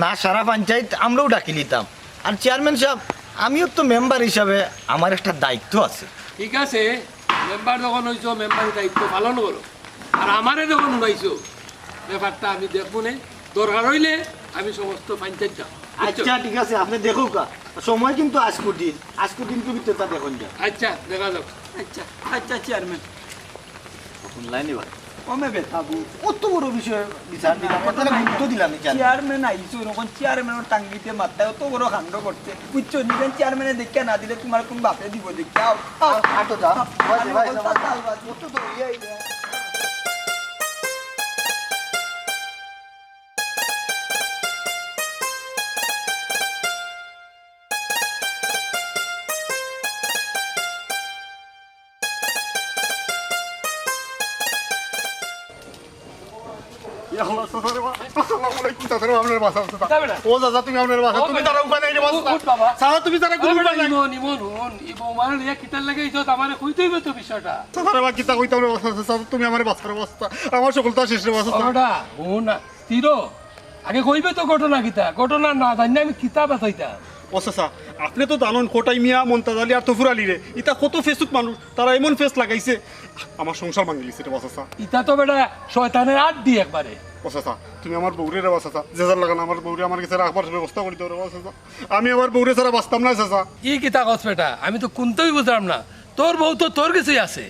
না, সারা পঞ্চায়েত আমরাও ডাকিলিতাম। আর চেয়ারম্যান সাব, আমিও তো মেম্বার হিসাবে আমার একটা দায়িত্ব আছে। ঠিক আছে, মেম্বার যখন অইছো, মেম্বারি দায়িত্ব পালন করো। আর আমারে যখন হুনাইছো, ব্যাপারটা আমি দেখমু নে, দরকার অইলে আমি সমস্ত পঞ্চায়েত যাবো। আচ্ছা, ঠিক আছে, আপনে দেখউক্কা। সময় কিন্তু আইজকুর দিন, আইজকুর দিনকুর ভিতরে তা দেখইন যা। আচ্ছা, দেখা যাক। আচ্ছা, আচ্ছা, চেয়ারম্যান। হুনলায় নি ভাই? কমে বেতাবু। অত বড় বিষয় বিচার দিলাম, অত গুরুত্ব দিলাম নি চেয়ারম্যান। চেয়ারম্যান আইছইন, অখন চেয়ারম্যানর টাঙ্গিতে মাততায় অত বড় কাণ্ড করছে। বুঝছো? নিজে চেয়ারম্যানে দেখিয়া না দিলে তুমার কুন বাপে দিবো দেখিয়া? আও, আও। আ-, আটো যা। ভাই, ভাই, ভাই। অত দৌড়িয়া আইলে। ইয়া আল্লাহ, চাচা রে বা-, আসসালামু আলাইকুম, চাচা রে বা, আপনারে বাঁচাও, চাচা। কিতা বেটা? ও চাচা, তুমি আমারে বাঁচাও, ও তুমি বেটা। ছাড়া উপায় নাই রে বা, উঠ, চাচা। উঠ বাবা। চাচা, তুমি ছাড়া কুনু উপায় নাই। নিমন, নিমন, হুন, ই বউ মার লইয়া কিতার লাগি আইছো, আমারে কইতে অইবো তো বিষয়টা। চাচা রে বা, কিতা কইতাম রে বা, চাচা, চাচা, তুমি আমারে বাঁচাও রে বা, চাচা। আমার সকলতা শেষ রে বা, চাচা। ও বেটা, হুন না। স্থির হ। আগে কইবে তো ঘটনা কিতা? ঘটনা না জানলে আমি কিতা বাঁচাইতাম? ও চাচা, আপনে তো জানইন কটাই মিয়া, মন্তাজ আলী আর তফুর আলীরে। ইতা কত ফেসুক মানুষ, তারা এমন ফেস লাগাইছে, আমার সংসার ভাঙ্গিলিছে রে বা চাচা। ইতা তো বেটা শয়তানের আড্ডি একবারে। ও চাচা, তুমি আমার বউরে রে বা চাচা, যে যার লাখান আমার বউরে আমার গেছে রাখবার ব্যবস্থা করি দেও রে বা চাচা। আমি আমার বউরে ছাড়া বাঁচতাম না চাচা। ই কিতা কস বেটা? আমি তো কুন্তাউ বুঝলাম না। তোর বউ তো তোর গেছেউ আছে।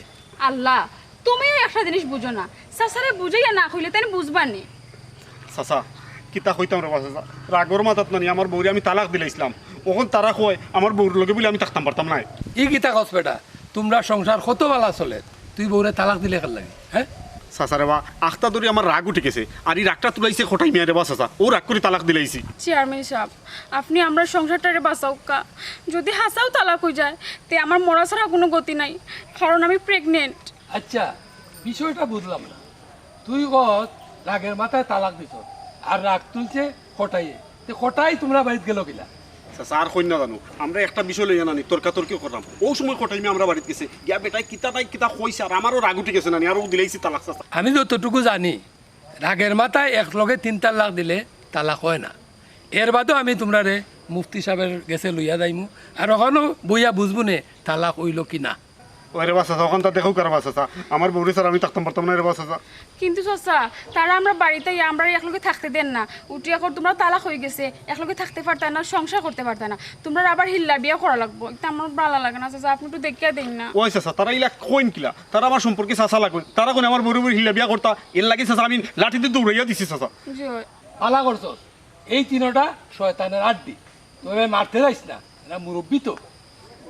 আল্লাহ, তুমিও একটা জিনিস বুঝো না, চাচারে বুঝাইয়া না কইলে তাইন বুঝবা নি। চাচা, কিতা কইতাম রে বা চাচা, রাগর মাথাত নানি আমার বউরে আমি তালাক দিলাইছলাম। অখন তারা কয় আমার বউর লগে বুলে আমি থাকতাম পারতাম নায়। ই কিতা কস বেটা, তুমরার সংসার কত ভালা চলের, তুই বউরে তালাক দিলে কেন লাগে, হ্যাঁ? চাচা রে বা, আখতা ধরি আমার রাগ উঠি গেছে, আর ই রাগটা তুলাইছে কটাই মিয়া রে বা চাচা, অউ রাগ করি তালাক দিলাইছি। চেয়ারম্যান সাব, আপনে আমরার সংসারটারে বাঁচাউক্কা। যদি হাছাউ তালাক অই যায়, তে আমার মরা ছাড়া কুনু গতি নাই, কারণ আমি প্রেগনেন্ট। আচ্ছা, বিষয়টা বুঝলাম না। তুই কস রাগর মাথায় তালাক দিছস, আর রাগ তুলছে কটাইয়ে। তে কটাই তুমরার বাড়িত গেল কিলা? চাচা, আর কইন না জানো, আমরা একটা বিষয় লইয়া নানি তর্কাতর্কি করলাম, অউ সময় কটাই মিয়া আমরার বাড়িত গেছে, গিয়া বেটায় কিতা নায় কিতা কইছে, আর আমারও রাগ উঠি গেছে নানি, আর অউ দিলাইছি তালাক চাচা। আমি যতটুকু জানি, রাগর মাথায় এক লগে তিন তালাক দিলে তালাক অয় না। এর বাদেও আমি তুমরারে মুফতি সাবর গেছে লইয়া যাইমু, আর অখানো বইয়া বুঝমু নে তালাক অইলো কি না। ওরে বা চাচা, অখানতা দেখউক্কা রে বা চাচা, আমার বউরে ছাড়া আমি থাকতাম পারতাম নায় রে বা চাচা। কিন্তু চাচা, তারা আমরার বাড়িত আইয়া আমরারে একলগে থাকতে দের না। উঠিয়া কর তুমরার তালাক অই গেছে, একলগে থাকতে পারতায় না, সংসার করতে পারতায় না। তুমরার আবার হিল্লা বিয়া করা লাগবো। ইতা আমার ভালা লাগে না চাচা, আপনে একটু দেখিয়া দেইন না। ওই চাচা, তারা ইলা কইন কিলা? তারা আমার সম্পর্কে চাচা লাগইন। তারা কইন আমার বউরে বুলে হিল্লা বিয়া করতা, এরলাগি চাচা আমি লাঠি দি দৌড়াইয়া দিছি চাচা। জি অয়। ভালা করছস। এই তিনোটা শয়তানের আড্ডি। তবে মারতে যাইস না, এরা মুরব্বি তো।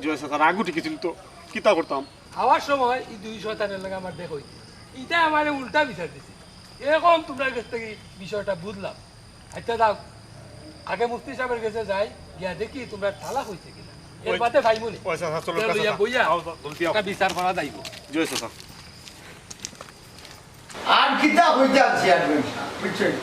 জি অয় চাচা, রাগ উঠি গেছিল তো, কিতা করতাম? খাওয়ার সময় ই দুই শয়তানের লগে আমার দেখা অইছে। ইতায় আমারে উল্টা বিচার দিছে। অখন তুমরার গেছ থাকি বিষয়টা বুঝলাম। আচ্ছা যাও, আগে মুফতি সাবর গেছে যাই, গিয়া দেখি তুমরার তালাক অইছে কিনা। এর ওই, বাদে পাইমু নে। ওই চাচা, চলো, তে চাচা, লইয়া চাচা। বইয়া আও, জলদি আও। একটা বিচার করা যাইবো। জি অয় চাচা। আর কিতা কইতাম চেয়ারম্যান সাব, বুঝছইন?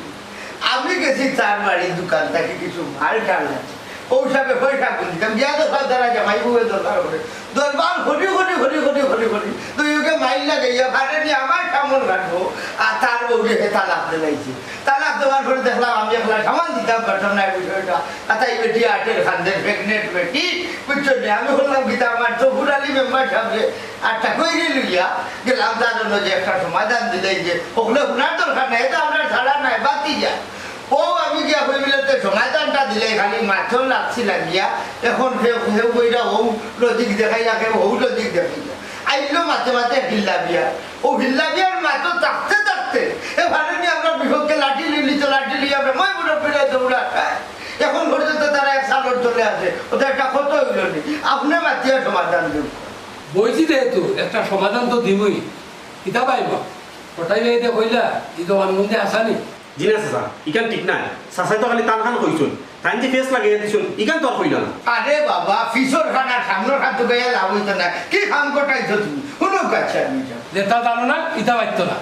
আমি গেছি তার বাড়ির দোকান থাকি কিছু মাল টাল আনছি। অউ সাবে পয়সা করি দিতাম, গিয়া দরকার তারা জামাই বউয়ে দরকার করে। দরবার করি, করি, করি, করি, করি, করি। দুইওগে মাইল লাগাইয়া পারেনি আমার সামন কাটবো, আর তার বউরে হে তালাক দিলাইছে। তালাক দেওয়ার পরে দেখলাম আমি একলা সামাল দিতাম পারতাম না এই বিষয়টা। আর তাই বেটি আটের খান্দের প্রেগনেন্ট বেটি, বুঝছো নি? আমি বললাম, "কিতা আমার তো ফুরালি মেম্বার সামনে আটটা কইরে লইয়া গেলাম, তার জন্য যে একটা সমাধান দিলাই যে ওগুলো হুনার দরকার নাই, এটা আমরা ছাড়া নাই, বাতি যায়।" ও আমি গিয়া কই মিলে তো সমাধানটা দিলাই, খালি মাছও লাগছি লাগিয়া, এখন কেউ কেউ কইরা ও লজিক দেখাই রাখে, ও লজিক দেখাই যায়। আইলো মাঝে মাঝে হিল্লা বিয়া, ও হিল্লা বিয়ার মাতো থাকতে থাকতে এবারে নি আমরা বিপক্ষে লাঠি লিলি তো লাঠি লিয়ে আমরা মই বুড়ো ফিরে দৌড়া খায়। এখন পর্যন্ত তারা এক সালর তলে আছে, ওদের একটা ক্ষত হইল নি। আপনি মাতিয়া সমাধান দেব। বইছি যেহেতু একটা সমাধান তো দিমই। কিতা পাইব? কটাই ভাই দে কইলা, ই জবানবন্দি আসানি? জি না চাচা, ইখান ঠিক নায়। চাচায় তো খালি তান খান কইছইন। তাইন যে ফেস লাগাইয়া দিছইন, ইখান তো আর কইলা না। আরে বাবা, ফিসর খান আর সামনর খান তো গাইয়া লাভ হইতো না। কি খান কটাইছো তুমি? হুনো কাছে আমি যাও। যেটা জানো না, ইটা মাততো না।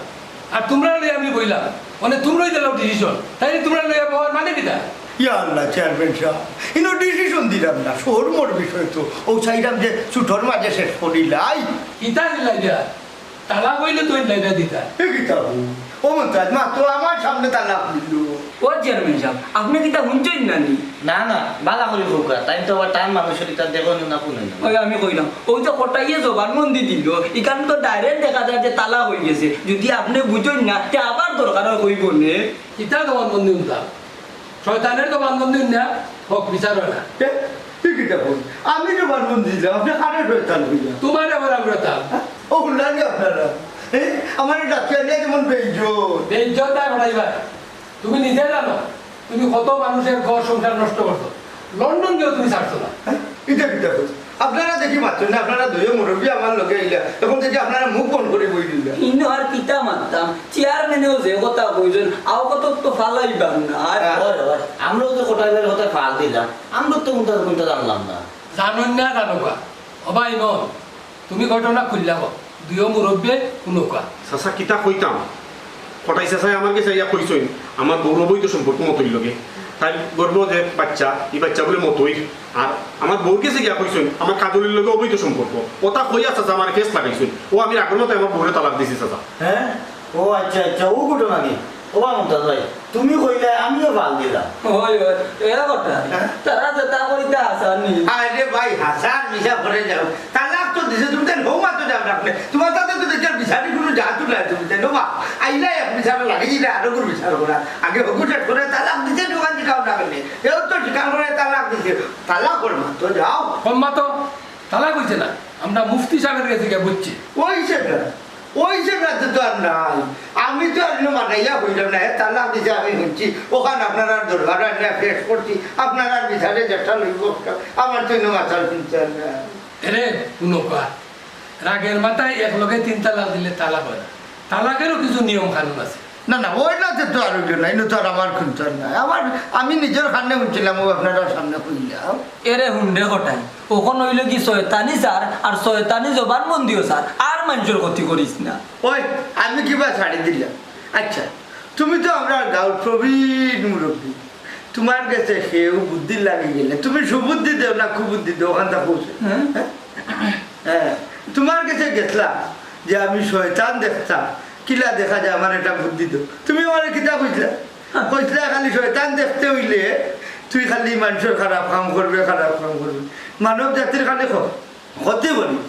আর তুমরারে লইয়া আমি বইলাম, মানে তুমরাই দিলাও ডিসিশন, তাইলে তুমরারে লইয়া বওয়ার মানে কিতা? ইয়া আল্লাহ, চেয়ারম্যান সাব, ইনো ডিসিশন দিলাম না, শরমর বিষয় তো। ও চাইলাম যে ছুটোর মাঝে শেষ করিলাই। ইতা দিলাই দিয়া, তালাক অইলে তো ইলাই দিয়া দিতা। এ কিতা বউ? ও মন্তাজ, মা তো আমার সামনে তালাক দিল। ও চেয়ারম্যান সাব, আপনে কিতা হুনছইন না নি? না, না, বালা করি কউক্কা, তাইন তো আবার তান মানুষর ইতা দেখইন না, হুনইন না। ওই আমি কইলাম, ওই যে কটাইয়ে জবানবন্দি দিল, ইখান তো ডাইরেক্ট দেখা যায় যে তালাক অই গেছে। যদি আপনে বুঝইন না, তে আবার দরকার অয় কইবো নে। কিতা জবানবন্দি হুনতাম? শয়তানের জবানবন্দি হুনিয়া হক বিচার অয় না। এ, তুই কিতা কস? আমি জবানবন্দি দিলাম, আপনে কারে শয়তান কইলা? তুমারে আবার আমরা তাম। ও হুনলা নি আপনারা? এ, আমারে ডাকিয়া নিয়া যেমন বেইজ্জত। বেইজ্জত নায়, ভাই। তুমি নিজে জানো, তুমি কত মানুষের ঘর সংসার নষ্ট করছো। লন্ডন গিয়েও তুমি ছাড়ছো না। হ্যাঁ? ইটা কিতা কইছ? আপনারা দেখি মাতছইন না, আপনারা দুইও মুরব্বি আমার লগে আইলা। এখন দেখি আপনারা মুখ বন্ধ করি বই দিলা। ইনো আর কিতা মাততাম? চেয়ারম্যানেও যে কথা কইছইন, আও কত তো ফালাইবার না। আর হ্যাঁ। অয়, অয়। আমরাও তো কটাইবার কথা ফাল দিলাম। আমরা তো কুনটা কুনটা জানলাম না। জানইন না জানো বা? ও ভাই নন, তুমি ঘটনা খুলিয়া কও, দুইও মুরব্বিয়ে হুনউক্কা। চাচা, কিতা কইতাম? কটাই চাচায় আমার গেছে আইয়া কইছইন, আমার বউর অবৈধ সম্পর্ক মতইর লগে। তাইর গর্ভে যে বাইচ্চা, ই বাইচ্চা বুলে মতইর। আর আমার বউর গেছে গিয়া কইছইন, আমার কাজলির লগে অবৈধ সম্পর্ক। অতা কইয়া চাচা আমারে ফেস লাগাইছইন। ও আমি রাগর মাথায় আমার বউরে তালাক দিছি চাচা। হ্যাঁ? ও আচ্ছা, আচ্ছা, ও ঘটনা নি? ও বা মন্তাজ ভাই, তুমি কইলায়, আমিও ফাল দিলাম। অয়, অয়, এরা কথা। হ্যাঁ? তারা যেতা কইতা হাছা নি। আরে ভাই, হাছা আর মিছা পরে যাও। তালাক তো দিছে, তুমি তাইন হউ মাতো যাও না আপনে। তুমার তাতে তো দেখিয়ার বিচারি কুনু জাতও নাই তুমি তাইন। ও বা, আইলা এক বিচার লাগি দিলা, আরো কুনু বিচার করা। আগে হগু শেষ করে তালাক দিছে, দোকান দিকাও না কেনে। এও তো স্বীকার করে তালাক দিছে। তালাক অর মাতো যাও। হউ মাতো, তালাক অইছে না। আমরা মুফতি সাবর গেছে গিয়া বুঝছি। অইছে না। ওই যে না তো আর নাই। আমি তো আর ইনো মানাইয়া কইলাম না, হে তালাক দিছে আমি হুনছি, অখান আপনারার দরবারো আনিয়া পেশ করছি, আপনারার বিচারে যেটা লইবো, আমার তো ইনো মাথার চিন্তা না। এরে, হুনো কা, রাগের মাথায় এক লগে তিন তালাক দিলে তালাক অয় না, তালাকেরও কিছু নিয়ম কানুন আছে। না, না, ওই না তো আর অইলো না, ইনো তো আর আমার কুন্তার নাই। আমার, আমি নিজর কানে হুনছিলাম, ও আপনারার সামনে কইলাম। এরে হুনরে কটাই, অখন অইলো কি শয়তানি ছাড় আর শয়তানি জবানবন্দিও ছাড়, আর মানষর ক্ষতি করিস না। ওই, আমি কিবা ছাড়ি দিলাম। আচ্ছা, তুমি তো আমরার গাঁওর প্রবীণ মুরব্বি, তুমার গেছে কেউ বুদ্ধি লাগি গেলে তুমি সুবুদ্ধি দেও না কুবুদ্ধি দেও, অখানতা কও। হ্যাঁ? হ্যাঁ? হ্যাঁ, তুমার গেছে গেছলাম যে আমি শয়তান দেখতাম, কিলা দেখা যায় আমার একটা বুদ্ধি দেও। তুমি আমারে কিতা কইছলা? কইছলা খালি শয়তান দেখতে অইলে তুই খালি মানষর খারাপ কাম করবে, খারাপ কাম করবে, মানব জাতির খালি খ-, ক্ষতি করিস।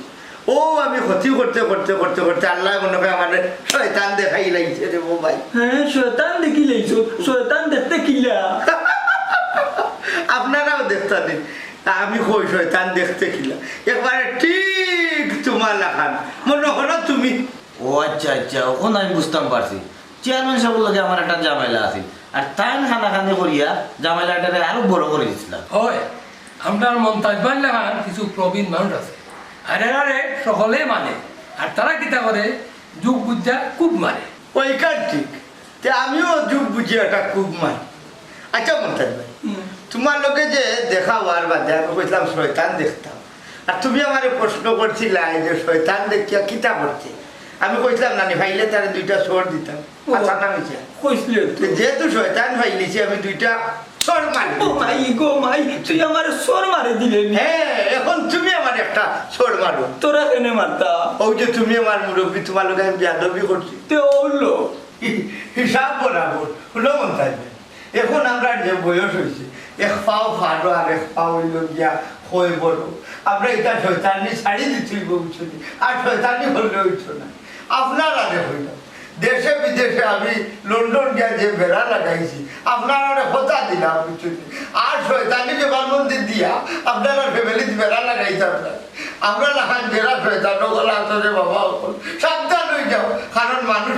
ও আমি ক্ষতি করতে করতে করতে করতে আল্লায় মনে হয় আমারে শয়তান দেখাইলাইছে রে ও ভাই। হ্যাঁ, শয়তান দেখিলাইছো, শয়তান দেখতে কিলা? আপনারাও দেখতা নি, আমি কই শয়তান দেখতে কিলা, একবারে ঠিক তুমার লাখান, মনে করো তুমি। ও আচ্ছা, আচ্ছা, অখন আমি বুঝতাম পারছি। চেয়ারম্যান সাবর লগে আমার একটা ঝামেলা আছিল, আর তাইন কানাকানি করিয়া ঝামেলাটারে আরো বড় করি দিছলা। অয়, আমরার মন্তাজ ভাইর লাখান কিছু প্রবীণ মানুষ আছে, আর এরারে সকলে মানে, আর তারা কিতা করে, যুগ বুঝিয়া খুব মারে। ওইখান ঠিক, তে আমিও যুগ বুঝিয়া এটা খুব মানি। আচ্ছা মন্তাজ ভাই, হুম। তুমার লগে যে দেখা অওয়ার বাদে আমি কইছলাম শয়তান দেখতাম, আর তুমি আমারে প্রশ্ন করছিলায় যে শয়তান দেখিয়া কিতা করতে, আমি কইছলাম না নি, পাইলে তারে দুইটা চড় দিতাম। ও, আচ্ছা না মিছা? কইছলে তো। তে যেহেতু শয়তান পাইলিছি আমি দুইটা চড় মারি। ও মাই গো মাই, তুই আমারে চড় মারি দিলে নি। হ্যাঁ, অখন তুমি আমারে একটা চড় মারো। তোরা কেনে মারতা? ওই যে তুমি আমার মুরব্বি, তুমার লগে আমি বেয়াদবি করছি। তে অইলো। হি-, হিসাব বরাবর। হুনো মন্তাজ ভাই, অখন আমরার যে বয়স অইছে, এক পাও ফাড়ো আর এক পাও অইলো গিয়া কয় বড়। আমরা ইতা শয়তানি ছাড়ি দিতে অইবো, বুঝছো নি? আর শয়তানি করলে অইতো না। আপনারারে কইলাম, দেশে বিদেশে আমি লন্ডন গিয়া যে বেড়া লাগাইছি, আপনারারে কথা দিলাম, বুঝছো নি? আর শয়তানি জবানবন্দি দিয়া আপনারার ফ্যামিলিত বেড়া লাগাইতাম না। আমরা লাখান যেরা শয়তান অকল আছো রে বাবা অকল, সাবধান অই যাও, কারণ মানুষ